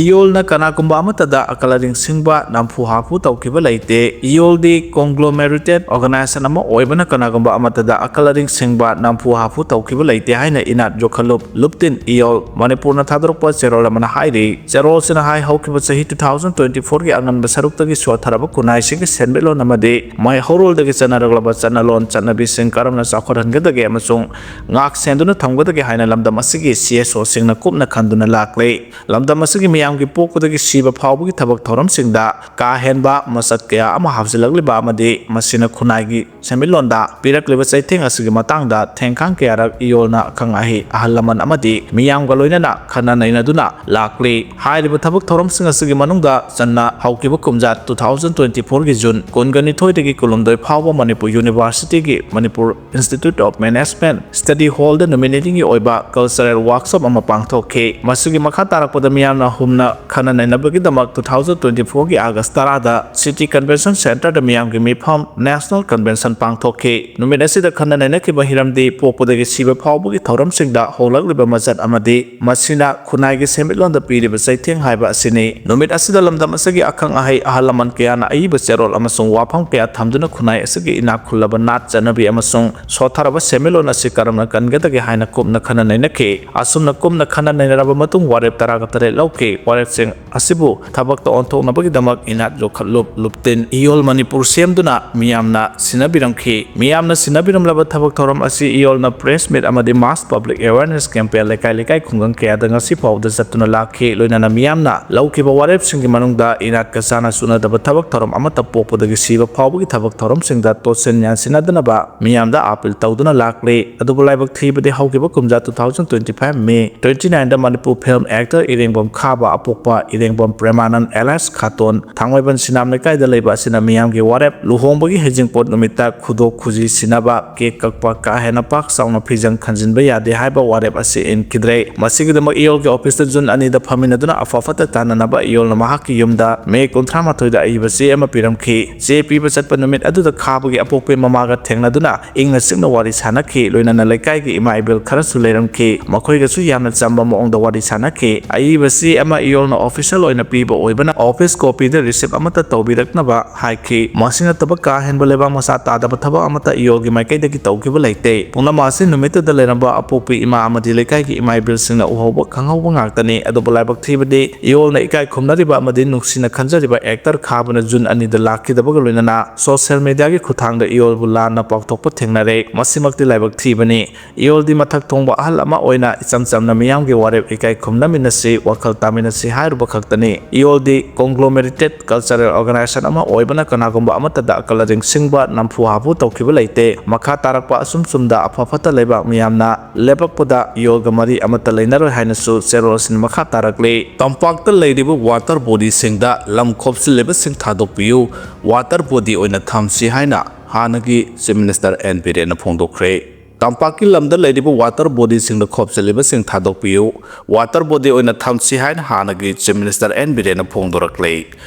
ꯏꯌꯣꯜꯅ ꯀꯅꯥꯒꯨꯝꯕ ꯑꯃꯠꯇꯗ ꯑꯀꯜ ꯑꯔꯤꯡ ꯁꯤꯡꯕ, ꯅꯝꯐꯨ ꯍꯥꯐꯨ ꯇꯧꯈꯤꯕ ꯂꯩꯇꯦ꯫ ꯏꯌꯣꯜꯗꯤ conglomerated organization ꯑꯃ ꯑꯣꯏꯕꯅ ꯀꯅꯥꯒꯨꯝꯕ ꯑꯃꯠꯇꯗ ꯑꯀꯜ ꯑꯔꯤꯡ ꯁꯤꯡꯕ, ꯅꯝꯐꯨ ꯍꯥꯐꯨ ꯇꯧꯈꯤꯕ ꯂꯩꯇꯦ ꯍꯥꯏꯅ ꯏꯅꯥꯠ ꯌꯣꯛꯈꯠꯂꯨꯞ ꯂꯨꯞꯇꯤꯟ ꯏꯌꯣꯜ ꯃꯅꯤꯄꯨꯔꯅ ꯊꯥꯗꯣꯔꯛꯄ ꯆꯦꯔꯣꯜ ꯑꯃꯅ ꯍꯥꯏꯔꯤ꯫ ꯆꯦꯔꯣꯜꯁꯤꯅ ꯍꯥꯏ, ꯍꯧꯈꯤꯕ ꯆꯍꯤ two thousand twenty four ꯒꯤ ꯑꯉꯟꯕ ꯁꯔꯨꯛꯇꯒꯤ ꯁꯣꯠꯊꯔꯕ ꯈꯨꯟꯅꯥꯏꯁꯤꯡꯒꯤ ꯁꯦꯟꯃꯤꯠꯂꯣꯟ ꯑꯃꯗꯤ ꯃꯩꯍꯧꯔꯣꯜꯗꯒꯤ ꯆꯠꯅꯔꯛꯂꯕ ꯆꯠꯅꯂꯣꯟ ꯆꯠꯅꯕꯤꯁꯤꯡ ꯀꯔꯝꯅ ꯆꯥꯎꯈꯠꯍꯟꯒꯗꯒꯦ ꯑꯃꯁꯨꯡ ꯉꯥꯛ ꯁꯦꯟꯗꯨꯅ ꯊꯝꯒꯗꯒꯦ ꯍꯥꯏꯅ ꯂꯝꯗꯝ ꯑꯁꯤꯒꯤ C S O ꯁꯤꯡꯅ ꯀꯨꯞꯅ ꯈꯟꯗꯨꯅ ꯂꯥꯛꯂꯤ꯫ ꯂꯝꯗꯝ ꯑꯁꯤꯒꯤ ꯃꯤꯌꯥꯝꯒꯤ ꯄꯣꯛꯄꯗꯒꯤ ꯁꯤꯕ ꯐꯥꯎꯕꯒꯤ ꯊꯕꯛ ꯊꯧꯔꯝꯁꯤꯡꯗ ꯀꯥ ꯍꯦꯟꯕ ꯃꯆꯠ ꯀꯌꯥ ꯑꯃ ꯍꯥꯞꯆꯤꯜꯂꯛꯂꯤꯕ ꯑꯃꯗꯤ ꯃꯁꯤꯅ ꯈꯨꯟꯅꯥꯏꯒꯤ ꯁꯦꯟꯃꯤꯠꯂꯣꯟꯗ ꯄꯤꯔꯛꯂꯤꯕ ꯆꯩꯊꯦꯡ ꯑꯁꯤꯒꯤ ꯃꯇꯥꯡꯗ ꯊꯦꯡꯈꯥꯡ ꯀꯌꯥꯔꯛ ꯏꯌꯣꯜꯅ ꯑꯈꯪ ꯑꯍꯩ, ꯑꯍꯜ ꯂꯃꯟ ꯑꯃꯗꯤ ꯃꯤꯌꯥꯝꯒ ꯂꯣꯏꯅꯅ ꯈꯟꯅ ꯅꯩꯅꯗꯨꯅ ꯂꯥꯛꯂꯤ꯫ ꯍꯥꯏꯔꯤꯕ ꯊꯕꯛ ꯊꯧꯔꯝꯁꯤꯡ ꯑꯁꯤꯒꯤ ꯃꯅꯨꯡꯗ ꯆꯟꯅ ꯍꯧꯈꯤꯕ ꯀꯨꯝꯖꯥ two thousand twenty four ꯒꯤ June ꯀꯨꯟꯒ ꯅꯤꯊꯣꯏꯗꯒꯤ ꯀꯨꯟꯍꯨꯝꯗꯣꯏ ꯐꯥꯎꯕ ꯃꯅꯤꯄꯨꯔ University ꯒꯤ Manipur Institute of Management Study Hall ꯗ ꯅꯨꯃꯤꯠ ꯅꯤꯅꯤꯒꯤ ꯑꯣꯏꯕ cultural workshop ꯑꯃ ꯄꯥꯡꯊꯣꯛꯈꯤ꯫ ꯃꯁꯤꯒꯤ ꯃꯈꯥ ꯇꯥꯔꯛꯄꯗ ꯃꯤꯌꯥꯝꯅ ꯍꯨꯝ ꯅ ꯈꯟꯅ ꯅꯩꯅꯕꯒꯤꯗꯃꯛ two thousand twenty four ꯒꯤ August ꯇꯔꯥꯗ City Convention Center ꯗ ꯃꯤꯌꯥꯝꯒꯤ ꯃꯤꯐꯝ National Convention ꯄꯥꯡꯊꯣꯛꯈꯤ꯫ ꯅꯨꯃꯤꯠ ꯑꯁꯤꯗ ꯈꯟꯅ ꯅꯩꯅꯈꯤꯕ ꯍꯤꯔꯝꯗꯤ ꯄꯣꯛꯄꯗꯒꯤ ꯁꯤꯕ ꯐꯥꯎꯕꯒꯤ ꯊꯧꯔꯝꯁꯤꯡꯗ ꯍꯣꯡꯂꯛꯂꯤꯕ ꯃꯆꯠ ꯑꯃꯗꯤ ꯃꯁꯤꯅ ꯈꯨꯟꯅꯥꯏꯒꯤ ꯁꯦꯟꯃꯤꯠꯂꯣꯟꯗ ꯄꯤꯔꯤꯕ ꯆꯩꯊꯦꯡ ꯍꯥꯏꯕ ꯑꯁꯤꯅꯤ꯫ ꯅꯨꯃꯤꯠ ꯑꯁꯤꯗ ꯂꯝꯗꯝ ꯑꯁꯤꯒꯤ ꯑꯈꯪ ꯑꯍꯩ, ꯑꯍꯜ ꯂꯃꯟ ꯀꯌꯥꯅ ꯑꯏꯕ ꯆꯦꯔꯣꯜ ꯑꯃꯁꯨꯡ ꯋꯥꯐꯝ ꯀꯌꯥ ꯊꯝꯗꯨꯅ ꯈꯨꯟꯅꯥꯏ ꯑꯁꯤꯒꯤ ꯏꯅꯥꯛ ꯈꯨꯜꯂꯕ ꯅꯥꯠ ꯆꯠꯅꯕꯤ ꯑꯃꯁꯨꯡ ꯁꯣꯠꯊꯔꯕ ꯁꯦꯟꯃꯤꯠꯂꯣꯟ ꯑꯁꯤ ꯀꯔꯝꯅ ꯀꯟꯒꯗꯒꯦ ꯍꯥꯏꯅ ꯀꯨꯞꯅ ꯈꯟꯅ ꯅꯩꯅꯈꯤ꯫ ꯑꯁꯨꯝꯅ ꯀꯨꯞꯅ ꯈꯟꯅ ꯅꯩꯅꯔꯕ ꯃꯇꯨꯡ ꯋꯥꯔꯦꯞ ꯇꯔꯥꯒ ꯇꯔꯦꯠ ꯂꯧꯈꯤ꯫ ꯋꯥꯔꯦꯞꯁꯤꯡ ꯑꯁꯤꯕꯨ ꯊꯕꯛꯇ ꯑꯣꯟꯊꯣꯛꯅꯕꯒꯤꯗꯃꯛ ꯏꯅꯥꯠ ꯌꯣꯛꯈꯠꯂꯨꯞ ꯂꯨꯞꯇꯤꯟ ꯏꯌꯣꯜ ꯃꯅꯤꯄꯨꯔ ꯁꯦꯝꯗꯨꯅ ꯃꯤꯌꯥꯝꯅ ꯁꯤꯟꯅꯕꯤꯔꯝꯈꯤ꯫ ꯃꯤꯌꯥꯝꯅ ꯁꯤꯟꯅꯕꯤꯔꯝꯂꯕ ꯊꯕꯛ ꯊꯧꯔꯝ ꯑꯁꯤ ꯏꯌꯣꯜꯅ press meet ꯑꯃꯗꯤ mass public awareness campaign ꯂꯩꯀꯥꯏ ꯂꯩꯀꯥꯏ ꯈꯨꯡꯒꯪ ꯀꯌꯥꯗ ꯉꯁꯤ ꯐꯥꯎꯕꯗ ꯆꯠꯇꯨꯅ ꯂꯥꯛꯈꯤ꯫ ꯂꯣꯏꯅꯅ ꯃꯤꯌꯥꯝꯅ ꯂꯧꯈꯤꯕ ꯋꯥꯔꯦꯞꯁꯤꯡꯒꯤ ꯃꯅꯨꯡꯗ ꯏꯅꯥꯠꯀ ꯆꯥꯅ ꯆꯨꯅꯗꯕ ꯊꯕꯛ ꯊꯧꯔꯝ ꯑꯃꯠꯇ ꯄꯣꯛꯄꯗꯒꯤ ꯁꯤꯕ ꯐꯥꯎꯕꯒꯤ ꯊꯕꯛ ꯊꯧꯔꯝꯁꯤꯡꯗ ꯇꯣꯠꯁꯤꯟ ꯌꯥꯟꯁꯤꯟꯅꯗꯅꯕ ꯃꯤꯌꯥꯝꯗ appeal ꯇꯧꯗꯨꯅ ꯂꯥꯛꯂꯤ꯫ ꯑꯗꯨꯕꯨ ꯂꯥꯏꯕꯛ ꯊꯤꯕꯗꯤ ꯍꯧꯈꯤꯕ ꯀꯨꯝꯖꯥ two thousand twenty five May twenty nine ꯗ ꯃꯅꯤꯄꯨꯔ film actor ꯏꯔꯦꯡꯕꯝ ꯈꯥꯕ ꯑꯄꯣꯛꯄ ꯏꯔꯦꯡꯕꯝ ꯄ꯭ꯔꯦꯃꯥꯅꯟ alias ꯈꯥꯇꯣꯟ ꯊꯥꯡꯃꯩꯕꯟ ꯁꯤꯅꯥꯝ ꯂꯩꯀꯥꯏꯗ ꯂꯩꯕ ꯑꯁꯤꯅ ꯃꯤꯌꯥꯝꯒꯤ ꯋꯥꯔꯦꯞ ꯂꯨꯍꯣꯡꯕꯒꯤ ꯍꯩꯖꯤꯡꯄꯣꯠ ꯅꯨꯃꯤꯠꯇ ꯈꯨꯗꯣꯛ ꯈꯨꯖꯤ ꯁꯤꯟꯅꯕ, cake ꯀꯛꯄ, ꯀꯥ ꯍꯦꯟꯅ ꯄꯥꯛ ꯆꯥꯎꯅ ꯐꯤꯖꯪ ꯈꯟꯖꯤꯟꯕ ꯌꯥꯗꯦ ꯍꯥꯏꯕ ꯋꯥꯔꯦꯞ ꯑꯁꯤ ꯏꯟꯈꯤꯗ꯭ꯔꯦ꯫ ꯃꯁꯤꯒꯤꯗꯃꯛ ꯏꯌꯣꯜꯒꯤ office ꯇ June ꯑꯅꯤꯗ ꯐꯝꯃꯤꯟꯅꯗꯨꯅ ꯑꯐ ꯐꯠꯇ ꯇꯥꯟꯅꯅꯕ ꯏꯌꯣꯜꯅ ꯃꯍꯥꯛꯀꯤ ꯌꯨꯝꯗ May ꯀꯨꯟꯊ꯭ꯔꯥ ꯃꯥꯊꯣꯏꯗ ꯑꯏꯕ ꯆꯦ ꯑꯃ ꯄꯤꯔꯝꯈꯤ꯫ ꯆꯦ ꯄꯤꯕ ꯆꯠꯄ ꯅꯨꯃꯤꯠ ꯑꯗꯨꯗ ꯈꯥꯕꯒꯤ ꯑꯄꯣꯛꯄꯤ ꯃꯃꯥꯒ ꯊꯦꯡꯅꯗꯨꯅ ꯏꯪꯅ ꯆꯤꯛꯅ ꯋꯥꯔꯤ ꯁꯥꯟꯅꯈꯤ꯫ ꯂꯣꯏꯅꯅ ꯂꯩꯀꯥꯏꯒꯤ ꯏꯃꯥ ꯏꯕꯦꯜ ꯈꯔꯁꯨ ꯂꯩꯔꯝꯈꯤ꯫ ꯃꯈꯣꯏꯒꯁꯨ ꯌꯥꯝꯅ ꯆꯝꯕ ꯃꯑꯣꯡꯗ ꯋꯥꯔꯤ ꯁꯥꯟꯅꯈꯤ꯫ ꯑꯏꯕ ꯆꯦ ꯑꯃ ꯏꯌꯣꯜꯅ official ꯑꯣꯏꯅ ꯄꯤꯕ ꯑꯣꯏꯕꯅ office copy ꯗ receipt ꯑꯃꯠꯇ ꯇꯧꯕꯤꯔꯛꯅꯕ ꯍꯥꯏꯈꯤ꯫ ꯃꯁꯤ ꯅꯠꯇꯕ ꯀꯥ ꯍꯦꯟꯕ ꯂꯩꯕꯥꯛ ꯃꯆꯥ ꯇꯥꯗꯕ ꯊꯕꯛ ꯑꯃꯠꯇ ꯏꯌꯣꯜꯒꯤ ꯃꯥꯏꯀꯩꯗꯒꯤ ꯇꯧꯈꯤꯕ ꯂꯩꯇꯦ꯫ ꯄꯨꯝꯅꯃꯛ ꯑꯁꯤ ꯅꯨꯃꯤꯠꯇꯨꯗ ꯂꯩꯔꯝꯕ ꯑꯄꯣꯛꯄꯤ ꯏꯃꯥ ꯑꯃꯗꯤ ꯂꯩꯀꯥꯏꯒꯤ ꯏꯃꯥ ꯏꯕꯦꯜꯁꯤꯡꯅ ꯎꯍꯧꯕ ꯈꯪꯍꯧꯕ ꯉꯥꯛꯇꯅꯤ꯫ ꯑꯗꯨꯕꯨ ꯂꯥꯏꯕꯛ ꯊꯤꯕꯗꯤ ꯏꯌꯣꯜꯅ ꯏꯀꯥꯏ ꯈꯨꯝꯅꯔꯤꯕ ꯑꯃꯗꯤ ꯅꯨꯡꯁꯤꯅ ꯈꯟꯖꯔꯤꯕ actor ꯈꯥꯕꯅ June ꯑꯅꯤꯗ ꯂꯥꯛꯈꯤꯗꯕꯒ ꯂꯣꯏꯅꯅ social media ꯒꯤ ꯈꯨꯠꯊꯥꯡꯗ ꯏꯌꯣꯜꯕꯨ ꯂꯥꯟꯅ ꯄꯥꯎꯊꯣꯛꯄ ꯊꯦꯡꯅꯔꯦ꯫ ꯃꯁꯤꯃꯛꯇꯤ ꯂꯥꯏꯕꯛ ꯊꯤꯕꯅꯤ꯫ ꯏꯌꯣꯜꯗꯤ ꯃꯊꯛ ꯊꯣꯡꯕ ꯑꯍꯜ ꯑꯃ ꯑꯣꯏꯅ ꯏꯆꯝ ꯆꯝꯅ ꯃꯤꯌꯥꯝꯒꯤ ꯋꯥꯔꯦꯞ ꯏꯀꯥꯏ ꯈꯨꯝꯅꯃꯤꯟꯅꯁꯤ, ꯋꯥꯈꯜ ꯇꯥꯃꯤꯟꯅꯁꯤ ꯍꯥꯏꯔꯨꯕ ꯈꯛꯇꯅꯤ꯫ ꯏꯌꯣꯜꯗꯤ conglomerated cultural organization ꯑꯃ ꯑꯣꯏꯕꯅ ꯀꯅꯥꯒꯨꯝꯕ ꯑꯃꯠꯇꯗ ꯑꯀꯜ ꯑꯔꯤꯡ ꯁꯤꯡꯕ, ꯅꯝꯐꯨ ꯍꯥꯐꯨ ꯇꯧꯈꯤꯕ ꯂꯩꯇꯦ꯫ ꯃꯈꯥ ꯇꯥꯔꯛꯄ ꯑꯁꯨꯝ ꯆꯨꯝꯗ ꯑꯐ ꯐꯠꯇ ꯂꯩꯕꯥꯛ ꯃꯤꯌꯥꯝꯅ ꯂꯦꯞꯄꯛꯄꯗ ꯏꯌꯣꯜꯒ ꯃꯔꯤ ꯑꯃꯠꯇ ꯂꯩꯅꯔꯣꯏ ꯍꯥꯏꯅꯁꯨ ꯆꯦꯔꯣꯜ ꯑꯁꯤꯅ ꯃꯈꯥ ꯇꯥꯔꯛꯂꯤ꯫ ꯇꯝꯄꯥꯛꯇ ꯂꯩꯔꯤꯕ water body ꯁꯤꯡꯗ ꯂꯝ ꯈꯣꯞꯆꯤꯜꯂꯤꯕꯁꯤꯡ ꯊꯥꯗꯣꯛꯄꯤꯌꯨ, water body ꯑꯣꯏꯅ ꯊꯝꯁꯤ ꯍꯥꯏꯅ ꯍꯥꯟꯅꯒꯤ Chief Minister ꯑꯦꯟ ꯕꯤꯔꯦꯟꯅ ꯐꯣꯡꯗꯣꯛꯈ꯭ꯔꯦ꯫ ꯇꯝꯄꯥꯛꯀꯤ ꯂꯝꯗ ꯂꯩꯔꯤꯕ ꯋꯥꯇꯔ ꯕꯣꯗꯤꯁꯤꯡꯗ ꯈꯣꯞꯆꯜꯂꯤꯕꯁꯤꯡ ꯊꯥꯗꯣꯛꯄꯤꯌꯨ, ꯋꯥꯇꯔ ꯕꯣꯗꯤ ꯑꯣꯏꯅ ꯊꯝꯁꯤ ꯍꯥꯏꯅ ꯍꯥꯟꯅꯒꯤ ꯆꯤꯐ ꯃꯤꯅꯤꯁꯇꯔ ꯑꯦꯟ ꯕꯤꯔꯦꯟꯅ ꯐꯣꯡꯗꯣꯔꯛꯂꯤ꯫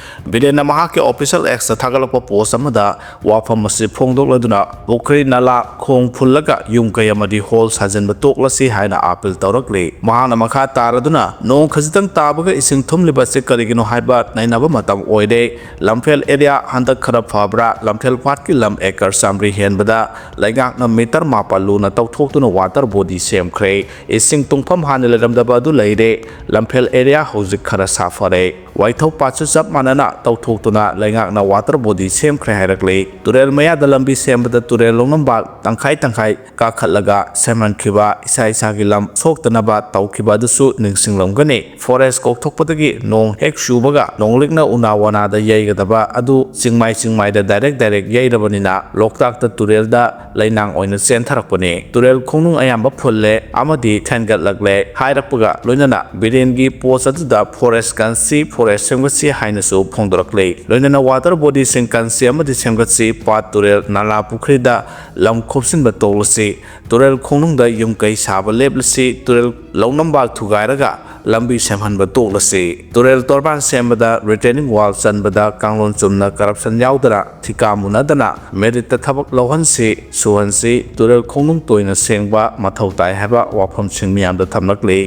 ꯕꯤꯔꯦꯟꯅ ꯃꯍꯥꯛꯀꯤ ꯑꯣꯐꯤꯁꯤꯌꯦꯜ ꯑꯦꯛꯁꯇ ꯊꯥꯒꯠꯂꯛꯄ ꯄꯣꯁ ꯑꯃꯗ ꯋꯥꯐꯝ ꯑꯁꯤ ꯐꯣꯡꯗꯣꯛꯂꯗꯨꯅ ꯄꯨꯈ꯭ꯔꯤ, ꯅꯂꯥ, ꯈꯣꯡ ꯐꯨꯜꯂꯒ ꯌꯨꯝ ꯀꯩ ꯑꯃꯗꯤ ꯍꯣꯜ ꯁꯥꯖꯤꯟꯕ ꯇꯣꯛꯂꯁꯤ ꯍꯥꯏꯅ ꯑꯥꯄꯤꯜ ꯇꯧꯔꯛꯂꯤ꯫ ꯃꯍꯥꯛꯅ ꯃꯈꯥ ꯇꯥꯔꯗꯨꯅ ꯅꯣꯡ ꯈꯖꯤꯛꯇꯪ ꯇꯥꯕꯒ ꯏꯁꯤꯡ ꯊꯨꯝꯂꯤꯕ ꯑꯁꯤ ꯀꯔꯤꯒꯤꯅꯣ ꯍꯥꯏꯕ ꯅꯩꯅꯕ ꯃꯇꯝ ꯑꯣꯏꯔꯦ꯫ ꯂꯝꯐꯦꯜ ꯑꯦꯔꯤꯌꯥ ꯍꯟꯗꯛ ꯈꯔ ꯐꯕ꯭ꯔꯥ? ꯂꯝꯐꯦꯜ ꯄꯥꯠꯀꯤ ꯂꯝ ꯑꯦꯀꯔ ꯆꯥꯃꯔꯤ ꯍꯦꯟꯕꯗ ꯂꯩꯉꯥꯛꯅ ꯃꯤꯇꯔ ꯃꯥꯄꯜ ꯂꯨꯅ ꯇꯧꯊꯣꯛꯇꯨꯅ ꯋꯥꯇꯔ ꯕꯣꯗꯤ ꯁꯦꯝꯈ꯭ꯔꯦ꯫ ꯏꯁꯤꯡ ꯇꯨꯡꯐꯝ ꯍꯥꯟꯅ ꯂꯩꯔꯝꯗꯕ ꯑꯗꯨ ꯂꯩꯔꯦ꯫ ꯂꯝꯐꯦꯜ ꯑꯦꯔꯤꯌꯥ ꯍꯧꯖꯤꯛ ꯈꯔ ꯁꯥꯐꯔꯦ꯫ ꯋꯥꯏꯊꯧ ꯄꯥꯠꯁꯨ ꯆꯞ ꯃꯥꯟꯅꯅ ꯇꯧꯊꯣꯛꯇꯨꯅ ꯂꯩꯉꯥꯛꯅ ꯋꯥꯇꯔ ꯕꯣꯗꯤ ꯁꯦꯝꯈ꯭ꯔꯦ ꯍꯥꯏꯔꯛꯂꯤ꯫ ꯇꯨꯔꯦꯜ ꯃꯌꯥꯗ ꯂꯝꯕꯤ ꯁꯦꯝꯕꯗ ꯇꯨꯔꯦꯜ ꯂꯧꯅꯝꯕꯥꯛ ꯇꯪꯈꯥꯏ ꯇꯪꯈꯥꯏ ꯀꯥꯈꯠꯂꯒ ꯁꯦꯝꯍꯟꯈꯤꯕ, ꯏꯁꯥ ꯏꯁꯥꯒꯤ ꯂꯝ ꯁꯣꯛꯇꯅꯕ ꯇꯧꯈꯤꯕ ꯑꯗꯨꯁꯨ ꯅꯤꯡꯁꯤꯡꯂꯝꯒꯅꯤ꯫ ꯐꯣꯔꯦꯁ ꯀꯣꯛꯊꯣꯛꯄꯗꯒꯤ ꯅꯣꯡ ꯍꯦꯛ ꯆꯨꯕꯒ ꯅꯣꯡꯂꯤꯛꯅ ꯎꯅꯥ ꯋꯥꯅꯥꯗ ꯌꯩꯒꯗꯕ ꯑꯗꯨ ꯆꯤꯡꯃꯥꯏ ꯆꯤꯡꯃꯥꯏꯗ ꯗꯥꯏꯔꯦꯛ ꯗꯥꯏꯔꯦꯛ ꯌꯩꯔꯕꯅꯤꯅ ꯂꯣꯛꯇꯥꯛꯇ ꯇꯨꯔꯦꯜꯗ ꯂꯩꯅꯥꯡ ꯑꯣꯏꯅ ꯆꯦꯟꯊꯔꯛꯄꯅꯤ꯫ ꯇꯨꯔꯦꯜ ꯈꯣꯡꯅꯨꯡ ꯑꯌꯥꯝꯕ ꯐꯨꯜꯂꯦ ꯑꯃꯗꯤ ꯊꯦꯟꯒꯠꯂꯛꯂꯦ ꯍꯥꯏꯔꯛꯄꯒ ꯂꯣꯏꯅꯅ ꯕꯤꯔꯦꯟꯒꯤ ꯄꯣꯁ ꯑꯗꯨꯗ ꯐꯣꯔꯦꯁ ꯀꯟꯁꯤ, ꯐꯣꯔꯦꯁ ꯁꯦꯝꯒꯠꯁꯤ ꯍꯥꯏꯅꯁꯨ ꯐꯣꯡꯗꯣꯔꯛꯂꯤ꯫ ꯂꯣꯏꯅꯅ ꯋꯥꯇꯔ ꯕꯣꯗꯤꯁꯤꯡ ꯀꯟꯁꯤ ꯑꯃꯗꯤ ꯁꯦꯝꯒꯠꯁꯤ, ꯄꯥꯠ, ꯇꯨꯔꯦꯜ, ꯅꯂꯥ, ꯄꯨꯈ꯭ꯔꯤꯗ ꯂꯝ ꯈꯣꯞꯆꯤꯟꯕ ꯇꯣꯛꯂꯁꯤ, ꯇꯨꯔꯦꯜ ꯈꯣꯡꯅꯨꯡꯗ ꯌꯨꯝ ꯀꯩ ꯁꯥꯕ ꯂꯦꯞꯂꯁꯤ, ꯇꯨꯔꯦꯜ ꯂꯧꯅꯝꯕꯥꯛ ꯊꯨꯒꯥꯏꯔꯒ ꯂꯝꯕꯤ ꯁꯦꯝꯍꯟꯕ ꯇꯣꯛꯂꯁꯤ, ꯇꯨꯔꯦꯜ ꯇꯣꯔꯕꯥꯟ ꯁꯦꯝꯕꯗ, ꯔꯤꯇꯦꯅꯤꯡ ꯋꯥꯜ ꯆꯟꯕꯗ ꯀꯥꯡꯂꯣꯟ ꯆꯨꯝꯅ ꯀꯔꯞꯁꯟ ꯌꯥꯎꯗꯅ ꯊꯤꯀꯥ ꯃꯨꯟꯅꯗꯅ ꯃꯦꯔꯤꯠꯇ ꯊꯕꯛ ꯂꯧꯍꯟꯁꯤ, ꯁꯨꯍꯟꯁꯤ, ꯇꯨꯔꯦꯜ ꯈꯣꯡꯅꯨꯡ ꯇꯣꯏꯅ ꯁꯦꯡꯕ ꯃꯊꯧ ꯇꯥꯏ ꯍꯥꯏꯕ ꯋꯥꯐꯝꯁꯤꯡ ꯃꯤꯌꯥꯝꯗ ꯊꯝꯂꯛꯂꯤ꯫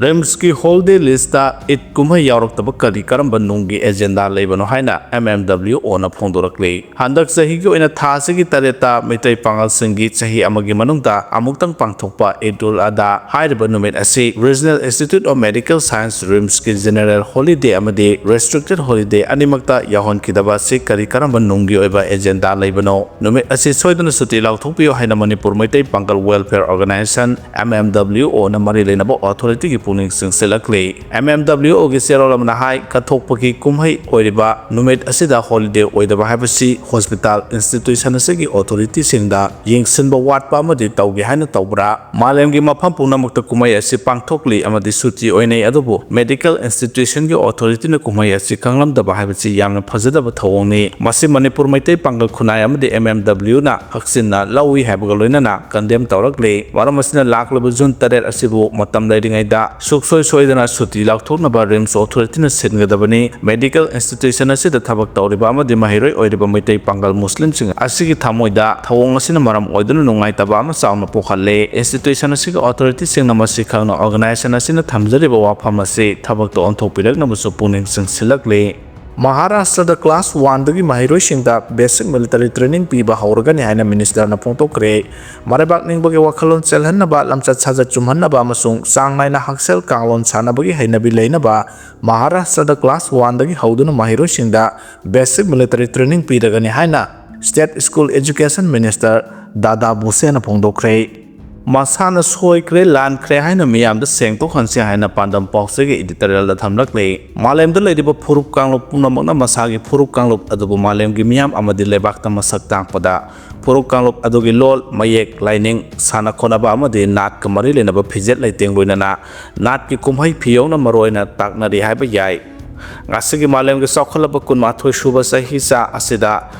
ꯔꯤꯝꯁꯀꯤ ꯍꯣꯂꯤꯗꯦ ꯂꯤꯁꯇ ꯏꯗ ꯀꯨꯝꯍꯩ ꯌꯥꯎꯔꯛꯇꯕ ꯀꯔꯤ ꯀꯔꯝꯕ ꯅꯨꯡꯒꯤ ꯑꯦꯖꯦꯟꯗꯥ ꯂꯩꯕꯅꯣ ꯍꯥꯏꯅ ꯑꯦꯝ ꯑꯦꯝ ꯗꯕ꯭ꯂꯤꯎ ꯑꯣꯅ ꯐꯣꯡꯗꯣꯔꯛꯂꯤ꯫ ꯍꯟꯗꯛ ꯆꯍꯤꯒꯤ ꯑꯣꯏꯅ ꯊꯥ ꯑꯁꯤꯒꯤ ꯇꯔꯦꯠꯇ ꯃꯩꯇꯩ ꯄꯥꯉꯜꯁꯤꯡꯒꯤ ꯆꯍꯤ ꯑꯃꯒꯤ ꯃꯅꯨꯡꯗ ꯑꯃꯨꯛꯇꯪ ꯄꯥꯡꯊꯣꯛꯄ ꯏꯗ ꯎꯜ ꯑꯗꯥ ꯍꯥꯏꯔꯤꯕ ꯅꯨꯃꯤꯠ ꯑꯁꯤ Regional Institute of Medical Science, ꯔꯤꯝꯁꯀꯤ ꯖꯦꯅꯔꯦꯜ ꯍꯣꯂꯤꯗꯦ ꯑꯃꯗꯤ ꯔꯦꯁꯇ꯭ꯔꯤꯛꯇꯦꯗ ꯍꯣꯂꯤꯗꯦ ꯑꯅꯤꯃꯛꯇ ꯌꯥꯎꯍꯟꯈꯤꯗꯕ ꯑꯁꯤ ꯀꯔꯤ ꯀꯔꯝꯕ ꯅꯨꯡꯒꯤ ꯑꯣꯏꯕ ꯑꯦꯖꯦꯟꯗꯥ ꯂꯩꯕꯅꯣ? ꯅꯨꯃꯤꯠ ꯑꯁꯤ ꯁꯣꯏꯗꯅ ꯁꯨꯇꯤ ꯂꯥꯎꯊꯣꯛꯄꯤꯌꯨ ꯍꯥꯏꯅ Manipur Meitei Pangal welfare organisation, M M W ꯑꯣꯅ ꯃꯔꯤ ꯂꯩꯅꯕ ꯑꯣꯊꯣꯔꯤꯇꯤꯒꯤ ꯄꯨꯛꯅꯤꯡ ꯆꯤꯡꯁꯤꯜꯂꯛꯂꯤ꯫ ꯑꯦꯝ ꯑꯦꯝ ꯗꯕ꯭ꯂꯤꯌꯨ ꯑꯣꯒꯤ ꯆꯦꯔꯣꯜ ꯑꯃꯅ ꯍꯥꯏ, ꯀꯠꯊꯣꯛꯄꯒꯤ ꯀꯨꯝꯍꯩ ꯑꯣꯏꯔꯤꯕ ꯅꯨꯃꯤꯠ ꯑꯁꯤꯗ ꯍꯣꯂꯤꯗꯦ ꯑꯣꯏꯗꯕ ꯍꯥꯏꯕꯁꯤ ꯍꯣꯁꯄꯤꯇꯥꯜ ꯏꯟꯁꯇꯤꯇ꯭ꯌꯨꯁꯟ ꯑꯁꯤꯒꯤ ꯑꯣꯊꯣꯔꯤꯇꯤꯁꯤꯡꯗ ꯌꯦꯡꯁꯤꯟꯕ ꯋꯥꯠꯄ ꯑꯃꯗꯤ ꯇꯧꯒꯦ ꯍꯥꯏꯅ ꯇꯧꯕ꯭ꯔꯥ? ꯃꯥꯂꯦꯝꯒꯤ ꯃꯐꯝ ꯄꯨꯝꯅꯃꯛꯇ ꯀꯨꯝꯍꯩ ꯑꯁꯤ ꯄꯥꯡꯊꯣꯛꯂꯤ ꯑꯃꯗꯤ ꯁꯨꯇꯤ ꯑꯣꯏꯅꯩ, ꯑꯗꯨꯕꯨ ꯃꯦꯗꯤꯀꯦꯜ ꯏꯟꯁꯇꯤꯇ꯭ꯌꯨꯁꯟꯒꯤ ꯑꯣꯊꯣꯔꯤꯇꯤꯅ ꯀꯨꯝꯍꯩ ꯑꯁꯤ ꯈꯪꯂꯝꯗꯕ ꯍꯥꯏꯕꯁꯤ ꯌꯥꯝꯅ ꯐꯖꯗꯕ ꯊꯧꯑꯣꯡꯅꯤ꯫ ꯃꯁꯤ ꯃꯅꯤꯄꯨꯔ ꯃꯩꯇꯩ ꯄꯥꯡꯒꯜ ꯈꯨꯟꯅꯥꯏ ꯑꯃꯗꯤ ꯑꯦꯝ ꯑꯦꯝ ꯗꯕ꯭ꯂꯤꯌꯨꯅ ꯍꯛꯆꯤꯟꯅ ꯂꯧꯏ ꯍꯥꯏꯕꯒ ꯂꯣꯏꯅꯅ ꯀꯟꯗꯦꯝ ꯇꯧꯔꯛꯂꯤ꯫ ꯃꯔꯝ ꯑꯁꯤꯅ ꯂꯥꯛꯂꯤꯕ ꯖꯨꯟ ꯇꯔꯦꯠ ꯑꯁꯤꯕꯨ ꯃꯇꯝ ꯂꯩꯔꯤꯉꯩꯗ ꯁꯨꯡꯁꯣꯏ ꯁꯣꯏꯗꯅ ꯁꯨꯇꯤ ꯂꯥꯎꯊꯣꯛꯅꯕ ꯔꯤꯝꯁ ꯑꯣꯊꯣꯔꯤꯇꯤꯅ ꯁꯤꯟꯒꯗꯕꯅꯤ꯫ ꯃꯦꯗꯤꯀꯦꯜ ꯏꯟꯁꯇꯤꯇ꯭ꯌꯨꯁꯟ ꯑꯁꯤꯗ ꯊꯕꯛ ꯇꯧꯔꯤꯕ ꯑꯃꯗꯤ ꯃꯍꯩꯔꯣꯏ ꯑꯣꯏꯔꯤꯕ ꯃꯩꯇꯩ ꯄꯥꯡꯒꯜ ꯃꯨꯁꯂꯤꯝꯁꯤꯡ ꯑꯁꯤꯒꯤ ꯊꯃꯣꯏꯗ ꯊꯧꯑꯣꯡ ꯑꯁꯤꯅ ꯃꯔꯝ ꯑꯣꯏꯗꯨꯅ ꯅꯨꯡꯉꯥꯏꯇꯕ ꯑꯃ ꯆꯥꯎꯅ ꯄꯣꯛꯍꯜꯂꯦ꯫ ꯏꯟꯁꯇꯤꯇ꯭ꯌꯨꯁꯟ ꯑꯁꯤꯒꯤ ꯑꯣꯊꯣꯔꯤꯇꯤꯁꯤꯡꯅ ꯃꯁꯤ ꯈꯪꯅ ꯑꯣꯔꯒꯅꯥꯏꯖꯦꯁꯟ ꯑꯁꯤꯅ ꯊꯝꯖꯔꯤꯕ ꯋꯥꯐꯝ ꯑꯁꯤ ꯊꯕꯛꯇ ꯑꯣꯟꯊꯣꯛꯄꯤꯔꯛꯅꯕꯁꯨ ꯄꯨꯛꯅꯤꯡ ꯆꯤꯡꯁꯤꯜꯂꯛꯂꯤ꯫ ꯃꯍꯥꯔꯥꯁꯇ꯭ꯔꯗ ꯀ꯭ꯂꯥꯁ ꯋꯥꯟꯗꯒꯤ ꯃꯍꯩꯔꯣꯏꯁꯤꯡꯗ ꯕꯦꯁꯤꯛ ꯃꯤꯂꯤꯇꯔꯤ ꯇ꯭ꯔꯦꯅꯤꯡ ꯄꯤꯕ ꯍꯧꯔꯒꯅꯤ ꯍꯥꯏꯅ ꯃꯤꯅꯤꯁꯇꯔꯅ ꯐꯣꯡꯗꯣꯛꯈ꯭ꯔꯦ꯫ ꯃꯔꯩꯕꯥꯛ ꯅꯤꯡꯕꯒꯤ ꯋꯥꯈꯜꯂꯣꯟ ꯆꯦꯜꯍꯟꯅꯕ, ꯂꯝꯆꯠ ꯁꯥꯖꯠ ꯆꯨꯝꯍꯟꯅꯕ ꯑꯃꯁꯨꯡ ꯆꯥꯡ ꯅꯥꯏꯅ ꯍꯛꯁꯦꯜ ꯀꯥꯡꯂꯣꯟ ꯁꯥꯟꯅꯕꯒꯤ ꯍꯩꯅꯕꯤ ꯂꯩꯅꯕ ꯃꯍꯥꯔꯥꯁꯇ꯭ꯔꯗ ꯀ꯭ꯂꯥꯁ ꯋꯥꯟꯗꯒꯤ ꯍꯧꯗꯨꯅ ꯃꯍꯩꯔꯣꯏꯁꯤꯡꯗ ꯕꯦꯁꯤꯛ ꯃꯤꯂꯤꯇꯔꯤ ꯇ꯭ꯔꯦꯅꯤꯡ ꯄꯤꯔꯒꯅꯤ ꯍꯥꯏꯅ ꯁ꯭ꯇꯦꯠ ꯁ꯭ꯀꯨꯜ ꯑꯦꯖꯨꯀꯦꯁꯟ ꯃꯤꯅꯤꯁꯇꯔ ꯗꯥꯗꯥ ꯕꯨꯁꯦꯅ ꯐꯣꯡꯗꯣꯛꯈ꯭ꯔꯦ꯫ ꯃꯁꯥꯅ ꯁꯣꯏꯈ꯭ꯔꯦ, ꯂꯥꯟꯈ꯭ꯔꯦ ꯍꯥꯏꯅ ꯃꯤꯌꯥꯝꯗ ꯁꯦꯡꯗꯣꯛꯍꯟꯁꯤ ꯍꯥꯏꯅ ꯄꯥꯟꯗꯝ ꯄꯥꯎꯆꯦꯒꯤ ꯏꯗꯤꯇꯣꯔꯤꯌꯦꯜꯗ ꯊꯝꯂꯛꯂꯤ꯫ ꯃꯥꯂꯦꯝꯗ ꯂꯩꯔꯤꯕ ꯐꯨꯔꯨꯞ ꯀꯥꯡꯂꯨꯞ ꯄꯨꯝꯅꯃꯛꯅ ꯃꯁꯥꯒꯤ ꯐꯨꯔꯨꯞ ꯀꯥꯡꯂꯨꯞ ꯑꯗꯨꯕꯨ ꯃꯥꯂꯦꯝꯒꯤ ꯃꯤꯌꯥꯝ ꯑꯃꯗꯤ ꯂꯩꯕꯥꯛꯇ ꯃꯁꯛ ꯇꯥꯛꯄꯗ ꯐꯨꯔꯨꯞ ꯀꯥꯡꯂꯨꯞ ꯑꯗꯨꯒꯤ ꯂꯣꯜ, ꯃꯌꯦꯛ, ꯂꯥꯏꯅꯤꯡ, ꯁꯥꯟꯅ ꯈꯣꯠꯅꯕ ꯑꯃꯗꯤ ꯅꯥꯠꯀ ꯃꯔꯤ ꯂꯩꯅꯕ ꯐꯤꯖꯦꯠ ꯂꯩꯇꯦꯡ, ꯂꯣꯏꯅꯅ ꯅꯥꯠꯀꯤ ꯀꯨꯝꯍꯩ ꯐꯤꯌꯣꯡꯅ ꯃꯔꯨꯑꯣꯏꯅ ꯇꯥꯛꯅꯔꯤ ꯍꯥꯏꯕ ꯌꯥꯏ꯫ ꯉꯁꯤꯒꯤ ꯃꯥꯂꯦꯝꯒꯤ ꯆꯥꯎꯈꯠꯂꯕ ꯀꯨꯟꯃꯥꯊꯣꯏ ꯁꯨꯕ ꯆꯍꯤꯆꯥ ꯑꯁꯤꯗ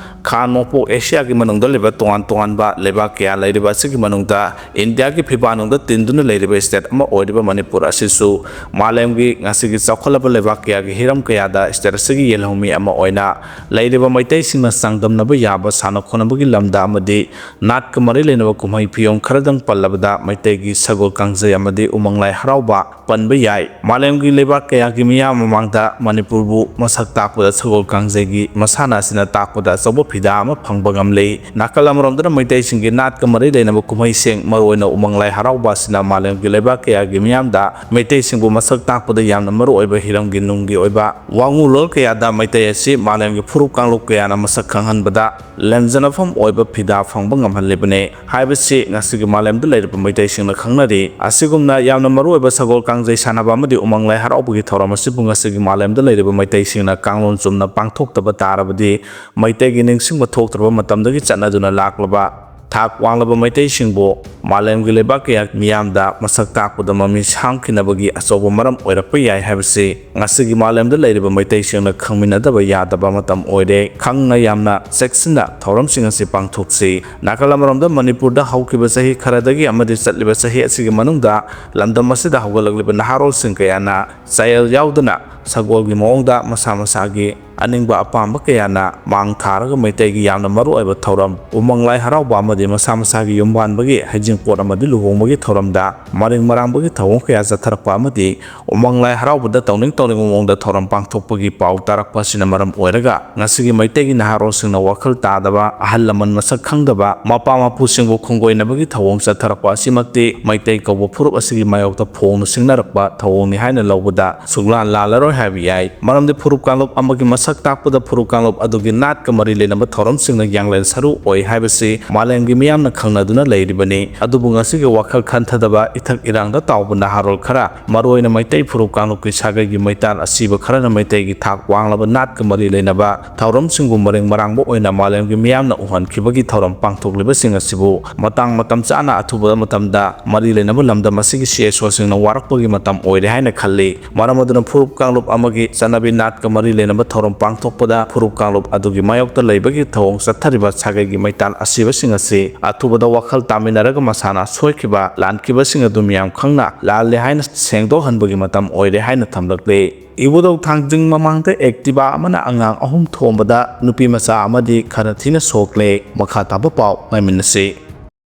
ꯈꯥ ꯅꯣꯡꯄꯣꯛ ꯑꯦꯁꯤꯌꯥꯒꯤ ꯃꯅꯨꯡꯗ ꯂꯩꯕ ꯇꯣꯉꯥꯟ ꯇꯣꯉꯥꯟꯕ ꯂꯩꯕꯥꯛ ꯀꯌꯥ ꯂꯩꯔꯤꯕ ꯑꯁꯤꯒꯤ ꯃꯅꯨꯡꯗ ꯏꯟꯗꯤꯌꯥꯒꯤ ꯐꯤꯕꯥꯟꯅꯨꯡꯗ ꯇꯤꯟꯗꯨꯅ ꯂꯩꯔꯤꯕ ꯁ꯭ꯇꯦꯠ ꯑꯃ ꯑꯣꯏꯔꯤꯕ ꯃꯅꯤꯄꯨꯔ ꯑꯁꯤꯁꯨ ꯃꯥꯂꯦꯝꯒꯤ ꯉꯁꯤꯒꯤ ꯆꯥꯎꯈꯠꯂꯕ ꯂꯩꯕꯥꯛ ꯀꯌꯥꯒꯤ ꯍꯤꯔꯝ ꯀꯌꯥꯗ ꯁ꯭ꯇꯦꯠ ꯑꯁꯤꯒꯤ ꯌꯦꯜꯍꯧꯃꯤ ꯑꯃ ꯑꯣꯏꯅ ꯂꯩꯔꯤꯕ ꯃꯩꯇꯩꯁꯤꯡꯅ ꯆꯥꯡꯗꯝꯅꯕ ꯌꯥꯕ ꯁꯥꯟꯅ ꯈꯣꯠꯅꯕꯒꯤ ꯂꯝꯗ ꯑꯃꯗꯤ ꯅꯥꯠꯀ ꯃꯔꯤ ꯂꯩꯅꯕ ꯀꯨꯝꯍꯩ ꯐꯤꯌꯣꯡ ꯈꯔꯗꯪ ꯄꯜꯂꯕꯗ ꯃꯩꯇꯩꯒꯤ ꯁꯒꯣꯜ ꯀꯥꯡꯖꯩ ꯑꯃꯗꯤ ꯎꯃꯪ ꯂꯥꯏ ꯍꯔꯥꯎꯕ ꯄꯟꯕ ꯌꯥꯏ꯫ ꯃꯥꯂꯦꯝꯒꯤ ꯂꯩꯕꯥꯛ ꯀꯌꯥꯒꯤ ꯃꯤꯌꯥꯝ ꯃꯃꯥꯡꯗ ꯃꯅꯤꯄꯨꯔꯕꯨ ꯃꯁꯛ ꯇꯥꯛꯄꯗ ꯁꯒꯣꯜ ꯀꯥꯡꯖꯩꯒꯤ ꯃꯁꯥꯟꯅ ꯑꯁꯤꯅ ꯇꯥꯛꯄꯗ ꯑꯆꯧꯕ ꯐꯤꯗꯥ ꯑꯃ ꯐꯪꯕ ꯉꯝꯂꯤ꯫ ꯅꯥꯀꯜ ꯑꯃꯔꯣꯝꯗꯅ ꯃꯩꯇꯩꯁꯤꯡꯒꯤ ꯅꯥꯠꯀ ꯃꯔꯤ ꯂꯩꯅꯕ ꯀꯨꯝꯍꯩꯁꯤꯡ, ꯃꯔꯨꯑꯣꯏꯅ ꯎꯃꯪ ꯂꯥꯏ ꯍꯔꯥꯎꯕ ꯑꯁꯤꯅ ꯃꯥꯂꯦꯝꯒꯤ ꯂꯩꯕꯥꯛ ꯀꯌꯥꯒꯤ ꯃꯤꯌꯥꯝꯗ ꯃꯩꯇꯩꯁꯤꯡꯕꯨ ꯃꯁꯛ ꯇꯥꯛꯄꯗ ꯌꯥꯝꯅ ꯃꯔꯨꯑꯣꯏꯕ ꯍꯤꯔꯝꯒꯤ ꯅꯨꯡꯒꯤ ꯑꯣꯏꯕ ꯋꯥꯉꯨꯂꯣꯜ ꯀꯌꯥꯗ ꯃꯩꯇꯩ ꯑꯁꯤ ꯃꯥꯂꯦꯝꯒꯤ ꯐꯨꯔꯨꯞ ꯀꯥꯡꯂꯨꯞ ꯀꯌꯥꯅ ꯃꯁꯛ ꯈꯪꯍꯟꯕꯗ ꯂꯦꯟꯖꯅꯐꯝ ꯑꯣꯏꯕ ꯐꯤꯗꯥ ꯐꯪꯕ ꯉꯝꯍꯜꯂꯤꯕꯅꯤ ꯍꯥꯏꯕꯁꯤ ꯉꯁꯤꯒꯤ ꯃꯥꯂꯦꯝꯗ ꯂꯩꯔꯤꯕ ꯃꯩꯇꯩꯁꯤꯡꯅ ꯈꯪꯅꯔꯤ꯫ ꯑꯁꯤꯒꯨꯝꯅ ꯌꯥꯝꯅ ꯃꯔꯨꯑꯣꯏꯕ ꯁꯒꯣꯜ ꯀꯥꯡꯖꯩ ꯁꯥꯟꯅꯕ ꯑꯃꯗꯤ ꯎꯃꯪ ꯂꯥꯏ ꯍꯔꯥꯎꯕꯒꯤ ꯊꯧꯔꯝ ꯑꯁꯤꯕꯨ ꯉꯁꯤꯒꯤ ꯃꯥꯂꯦꯝꯗ ꯂꯩꯔꯤꯕ ꯃꯩꯇꯩꯁꯤꯡꯅ ꯀꯥꯡꯂꯣꯟ ꯆꯨꯝꯅ ꯄꯥꯡꯊꯣꯛꯇꯕ ꯇꯥꯔꯕꯗꯤ, ꯃꯩꯇꯩꯒꯤ ꯅꯤꯡꯁꯤꯡꯕ ꯊꯣꯛꯇ꯭ꯔꯕ ꯃꯇꯝꯗꯒꯤ ꯆꯠꯅꯗꯨꯅ ꯂꯥꯛꯂꯕ ꯊꯥꯛ ꯋꯥꯡꯂꯕ ꯃꯩꯇꯩꯁꯤꯡꯕꯨ ꯃꯥꯂꯦꯝꯒꯤ ꯂꯩꯕꯥꯛ ꯀꯌꯥ ꯃꯤꯌꯥꯝꯗ ꯃꯁꯛ ꯇꯥꯛꯄꯗ ꯃꯃꯤ ꯁꯥꯝꯈꯤꯅꯕꯒꯤ ꯑꯆꯧꯕ ꯃꯔꯝ ꯑꯣꯏꯔꯛꯄ ꯌꯥꯏ ꯍꯥꯏꯕꯁꯤ ꯉꯁꯤꯒꯤ ꯃꯥꯂꯦꯝꯗ ꯂꯩꯔꯤꯕ ꯃꯩꯇꯩꯁꯤꯡꯅ ꯈꯪꯃꯤꯟꯅꯗꯕ ꯌꯥꯗꯕ ꯃꯇꯝ ꯑꯣꯏꯔꯦ꯫ ꯈꯪꯅ ꯌꯥꯝꯅ ꯆꯦꯛꯁꯤꯟꯅ ꯊꯧꯔꯝꯁꯤꯡ ꯑꯁꯤ ꯄꯥꯡꯊꯣꯛꯁꯤ꯫ ꯅꯥꯀꯜ ꯑꯃꯔꯣꯝꯗ ꯃꯅꯤꯄꯨꯔꯗ ꯍꯧꯈꯤꯕ ꯆꯍꯤ ꯈꯔꯗꯒꯤ ꯑꯃꯗꯤ ꯆꯠꯂꯤꯕ ꯆꯍꯤ ꯑꯁꯤꯒꯤ ꯃꯅꯨꯡꯗ ꯂꯝꯗꯝ ꯑꯁꯤꯗ ꯍꯧꯒꯠꯂꯛꯂꯤꯕ ꯅꯍꯥꯔꯣꯜꯁꯤꯡ ꯀꯌꯥꯅ ꯆꯌꯦꯜ ꯌꯥꯎꯗꯅ ꯁꯒꯣꯜꯒꯤ ꯃꯑꯣꯡꯗ ꯃꯁꯥ ꯃꯁꯥꯒꯤ ꯑꯅꯤꯡꯕ ꯑꯄꯥꯝꯕ ꯀꯌꯥꯅ ꯃꯥꯡ ꯊꯥꯔꯒ ꯃꯩꯇꯩꯒꯤ ꯌꯥꯝꯅ ꯃꯔꯨꯑꯣꯏꯕ ꯊꯧꯔꯝ ꯎꯃꯪ ꯂꯥꯏ ꯍꯔꯥꯎꯕ ꯑꯃꯗꯤ ꯃꯁꯥ ꯃꯁꯥꯒꯤ ꯌꯨꯝ ꯄꯥꯟꯕꯒꯤ ꯍꯩꯖꯤꯡꯄꯣꯠ ꯑꯃꯗꯤ ꯂꯨꯍꯣꯡꯕꯒꯤ ꯊꯧꯔꯝꯗ ꯃꯔꯤꯡ ꯃꯔꯥꯡꯕꯒꯤ ꯊꯧꯑꯣꯡ ꯀꯌꯥ ꯆꯠꯊꯔꯛꯄ ꯑꯃꯗꯤ ꯎꯃꯪ ꯂꯥꯏ ꯍꯔꯥꯎꯕꯗ ꯇꯧꯅꯤꯡ ꯇꯧꯅꯤꯡꯕ ꯃꯑꯣꯡꯗ ꯊꯧꯔꯝ ꯄꯥꯡꯊꯣꯛꯄꯒꯤ ꯄꯥꯎ ꯇꯥꯔꯛꯄ ꯑꯁꯤꯅ ꯃꯔꯝ ꯑꯣꯏꯔꯒ ꯉꯁꯤꯒꯤ ꯃꯩꯇꯩꯒꯤ ꯅꯍꯥꯔꯣꯜꯁꯤꯡꯅ ꯋꯥꯈꯜ ꯇꯥꯗꯕ, ꯑꯍꯜ ꯂꯃꯟ ꯃꯁꯛ ꯈꯪꯗꯕ, ꯃꯄꯥ ꯃꯄꯨꯁꯤꯡꯕꯨ ꯈꯣꯡꯒꯣꯏꯅꯕꯒꯤ ꯊꯧꯑꯣꯡ ꯆꯠꯊꯔꯛꯄ ꯑꯁꯤꯃꯛꯇꯤ ꯃꯩꯇꯩ ꯀꯧꯕ ꯐꯨꯔꯨꯞ ꯑꯁꯤꯒꯤ ꯃꯥꯌꯣꯛꯇ ꯐꯣꯡꯅ ꯁꯤꯡꯅꯔꯛꯄ ꯊꯧꯑꯣꯡꯅꯤ ꯍꯥꯏꯅ ꯂꯧꯕꯗ ꯁꯨꯛꯂꯥꯟ ꯂꯥꯜꯂꯔꯣꯏ ꯍꯥꯏꯕ ꯌꯥꯏ꯫ ꯃꯔꯝꯗꯤ ꯐꯨꯔꯨꯞ ꯀꯥꯡꯂꯨꯞ ꯑꯃꯒꯤ ꯃꯁꯛ ꯇꯥꯛꯄꯗ ꯐꯨꯔꯨꯞ ꯀꯥꯡꯂꯨꯞ ꯑꯗꯨꯒꯤ ꯅꯥꯠꯀ ꯃꯔꯤ ꯂꯩꯅꯕ ꯊꯧꯔꯝꯁꯤꯡꯅ ꯌꯥꯡꯂꯦꯟ ꯁꯔꯨ ꯑꯣꯏ ꯍꯥꯏꯕꯁꯤ ꯃꯥꯂꯦꯝꯒꯤ ꯃꯤꯌꯥꯝꯅ ꯈꯪꯅꯗꯨꯅ ꯂꯩꯔꯤꯕꯅꯤ꯫ ꯑꯗꯨꯕꯨ ꯉꯁꯤꯒꯤ ꯋꯥꯈꯜ ꯈꯟꯊꯗꯕ, ꯏꯊꯛ ꯏꯔꯥꯡꯗ ꯇꯥꯎꯕ ꯅꯍꯥꯔꯣꯜ ꯈꯔ, ꯃꯔꯨꯑꯣꯏꯅ ꯃꯩꯇꯩ ꯐꯨꯔꯨꯞ ꯀꯥꯡꯂꯨꯞꯀꯤ ꯁꯥꯒꯩꯒꯤ ꯃꯩꯇꯥꯟ ꯑꯁꯤꯕ ꯈꯔꯅ ꯃꯩꯇꯩꯒꯤ ꯊꯥꯛ ꯋꯥꯡꯂꯕ ꯅꯥꯠꯀ ꯃꯔꯤ ꯂꯩꯅꯕ ꯊꯧꯔꯝꯁꯤꯡꯕꯨ ꯃꯔꯦꯡ ꯃꯔꯥꯡꯕ ꯑꯣꯏꯅ ꯃꯥꯂꯦꯝꯒꯤ ꯃꯤꯌꯥꯝꯅ ꯎꯍꯟꯈꯤꯕꯒꯤ ꯊꯧꯔꯝ ꯄꯥꯡꯊꯣꯛꯂꯤꯕꯁꯤꯡ ꯑꯁꯤꯕꯨ ꯃꯇꯥꯡ ꯃꯇꯝ ꯆꯥꯅ ꯑꯊꯨꯕ ꯃꯇꯝꯗ ꯃꯔꯤ ꯂꯩꯅꯕ ꯂꯝꯗꯝ ꯑꯁꯤꯒꯤ ꯁꯤ ꯑꯦꯁ ꯑꯣꯁꯤꯡꯅ ꯋꯥꯔꯛꯄꯒꯤ ꯃꯇꯝ ꯑꯣꯏꯔꯦ ꯍꯥꯏꯅ ꯈꯜꯂꯤ꯫ ꯃꯔꯝ ꯑꯗꯨꯅ ꯐꯨꯔꯨꯞ ꯀꯥꯡꯂꯨꯞ ꯑꯃꯒꯤ ꯆꯠꯅꯕꯤ ꯅꯥꯠꯀ ꯃꯔꯤ ꯂꯩꯅꯕ ꯊꯧꯔꯝ ꯄꯥꯡꯊꯣꯛꯄꯗ ꯐꯨꯔꯨꯞ ꯀꯥꯡꯂꯨꯞ ꯑꯗꯨꯒꯤ ꯃꯥꯌꯣꯛꯇ ꯂꯩꯕꯒꯤ ꯊꯧꯑꯣꯡ ꯆꯠꯊꯔꯤꯕ ꯁꯥꯒꯩꯒꯤ ꯃꯩꯇꯥꯟ ꯑꯁꯤꯕꯁꯤꯡ ꯑꯁꯤ ꯑꯊꯨꯕꯗ ꯋꯥꯈꯜ ꯇꯥꯃꯤꯟꯅꯔꯒ ꯃꯁꯥꯅ ꯁꯣꯏꯈꯤꯕ, ꯂꯥꯟꯈꯤꯕꯁꯤꯡ ꯑꯗꯨ ꯃꯤꯌꯥꯝ ꯈꯪꯅ ꯂꯥꯜꯂꯦ ꯍꯥꯏꯅ ꯁꯦꯡꯗꯣꯛꯍꯟꯕꯒꯤ ꯃꯇꯝ ꯑꯣꯏꯔꯦ ꯍꯥꯏꯅ ꯊꯝꯂꯛꯂꯤ꯫ ꯏꯕꯨꯙꯧ ꯊꯥꯡꯖꯤꯡ ꯃꯃꯥꯡꯗ ꯑꯦꯛꯇꯤꯚꯥ ꯑꯃꯅ ꯑꯉꯥꯡ ꯑꯍꯨꯝ ꯊꯣꯝꯕꯗ ꯅꯨꯄꯤ ꯃꯆꯥ ꯑꯃꯗꯤ ꯈꯔ ꯊꯤꯅ ꯁꯣꯛꯂꯦ꯫ ꯃꯈꯥ ꯇꯥꯕ ꯄꯥꯎ ꯉꯥꯏꯃꯤꯟꯅꯁꯤ꯫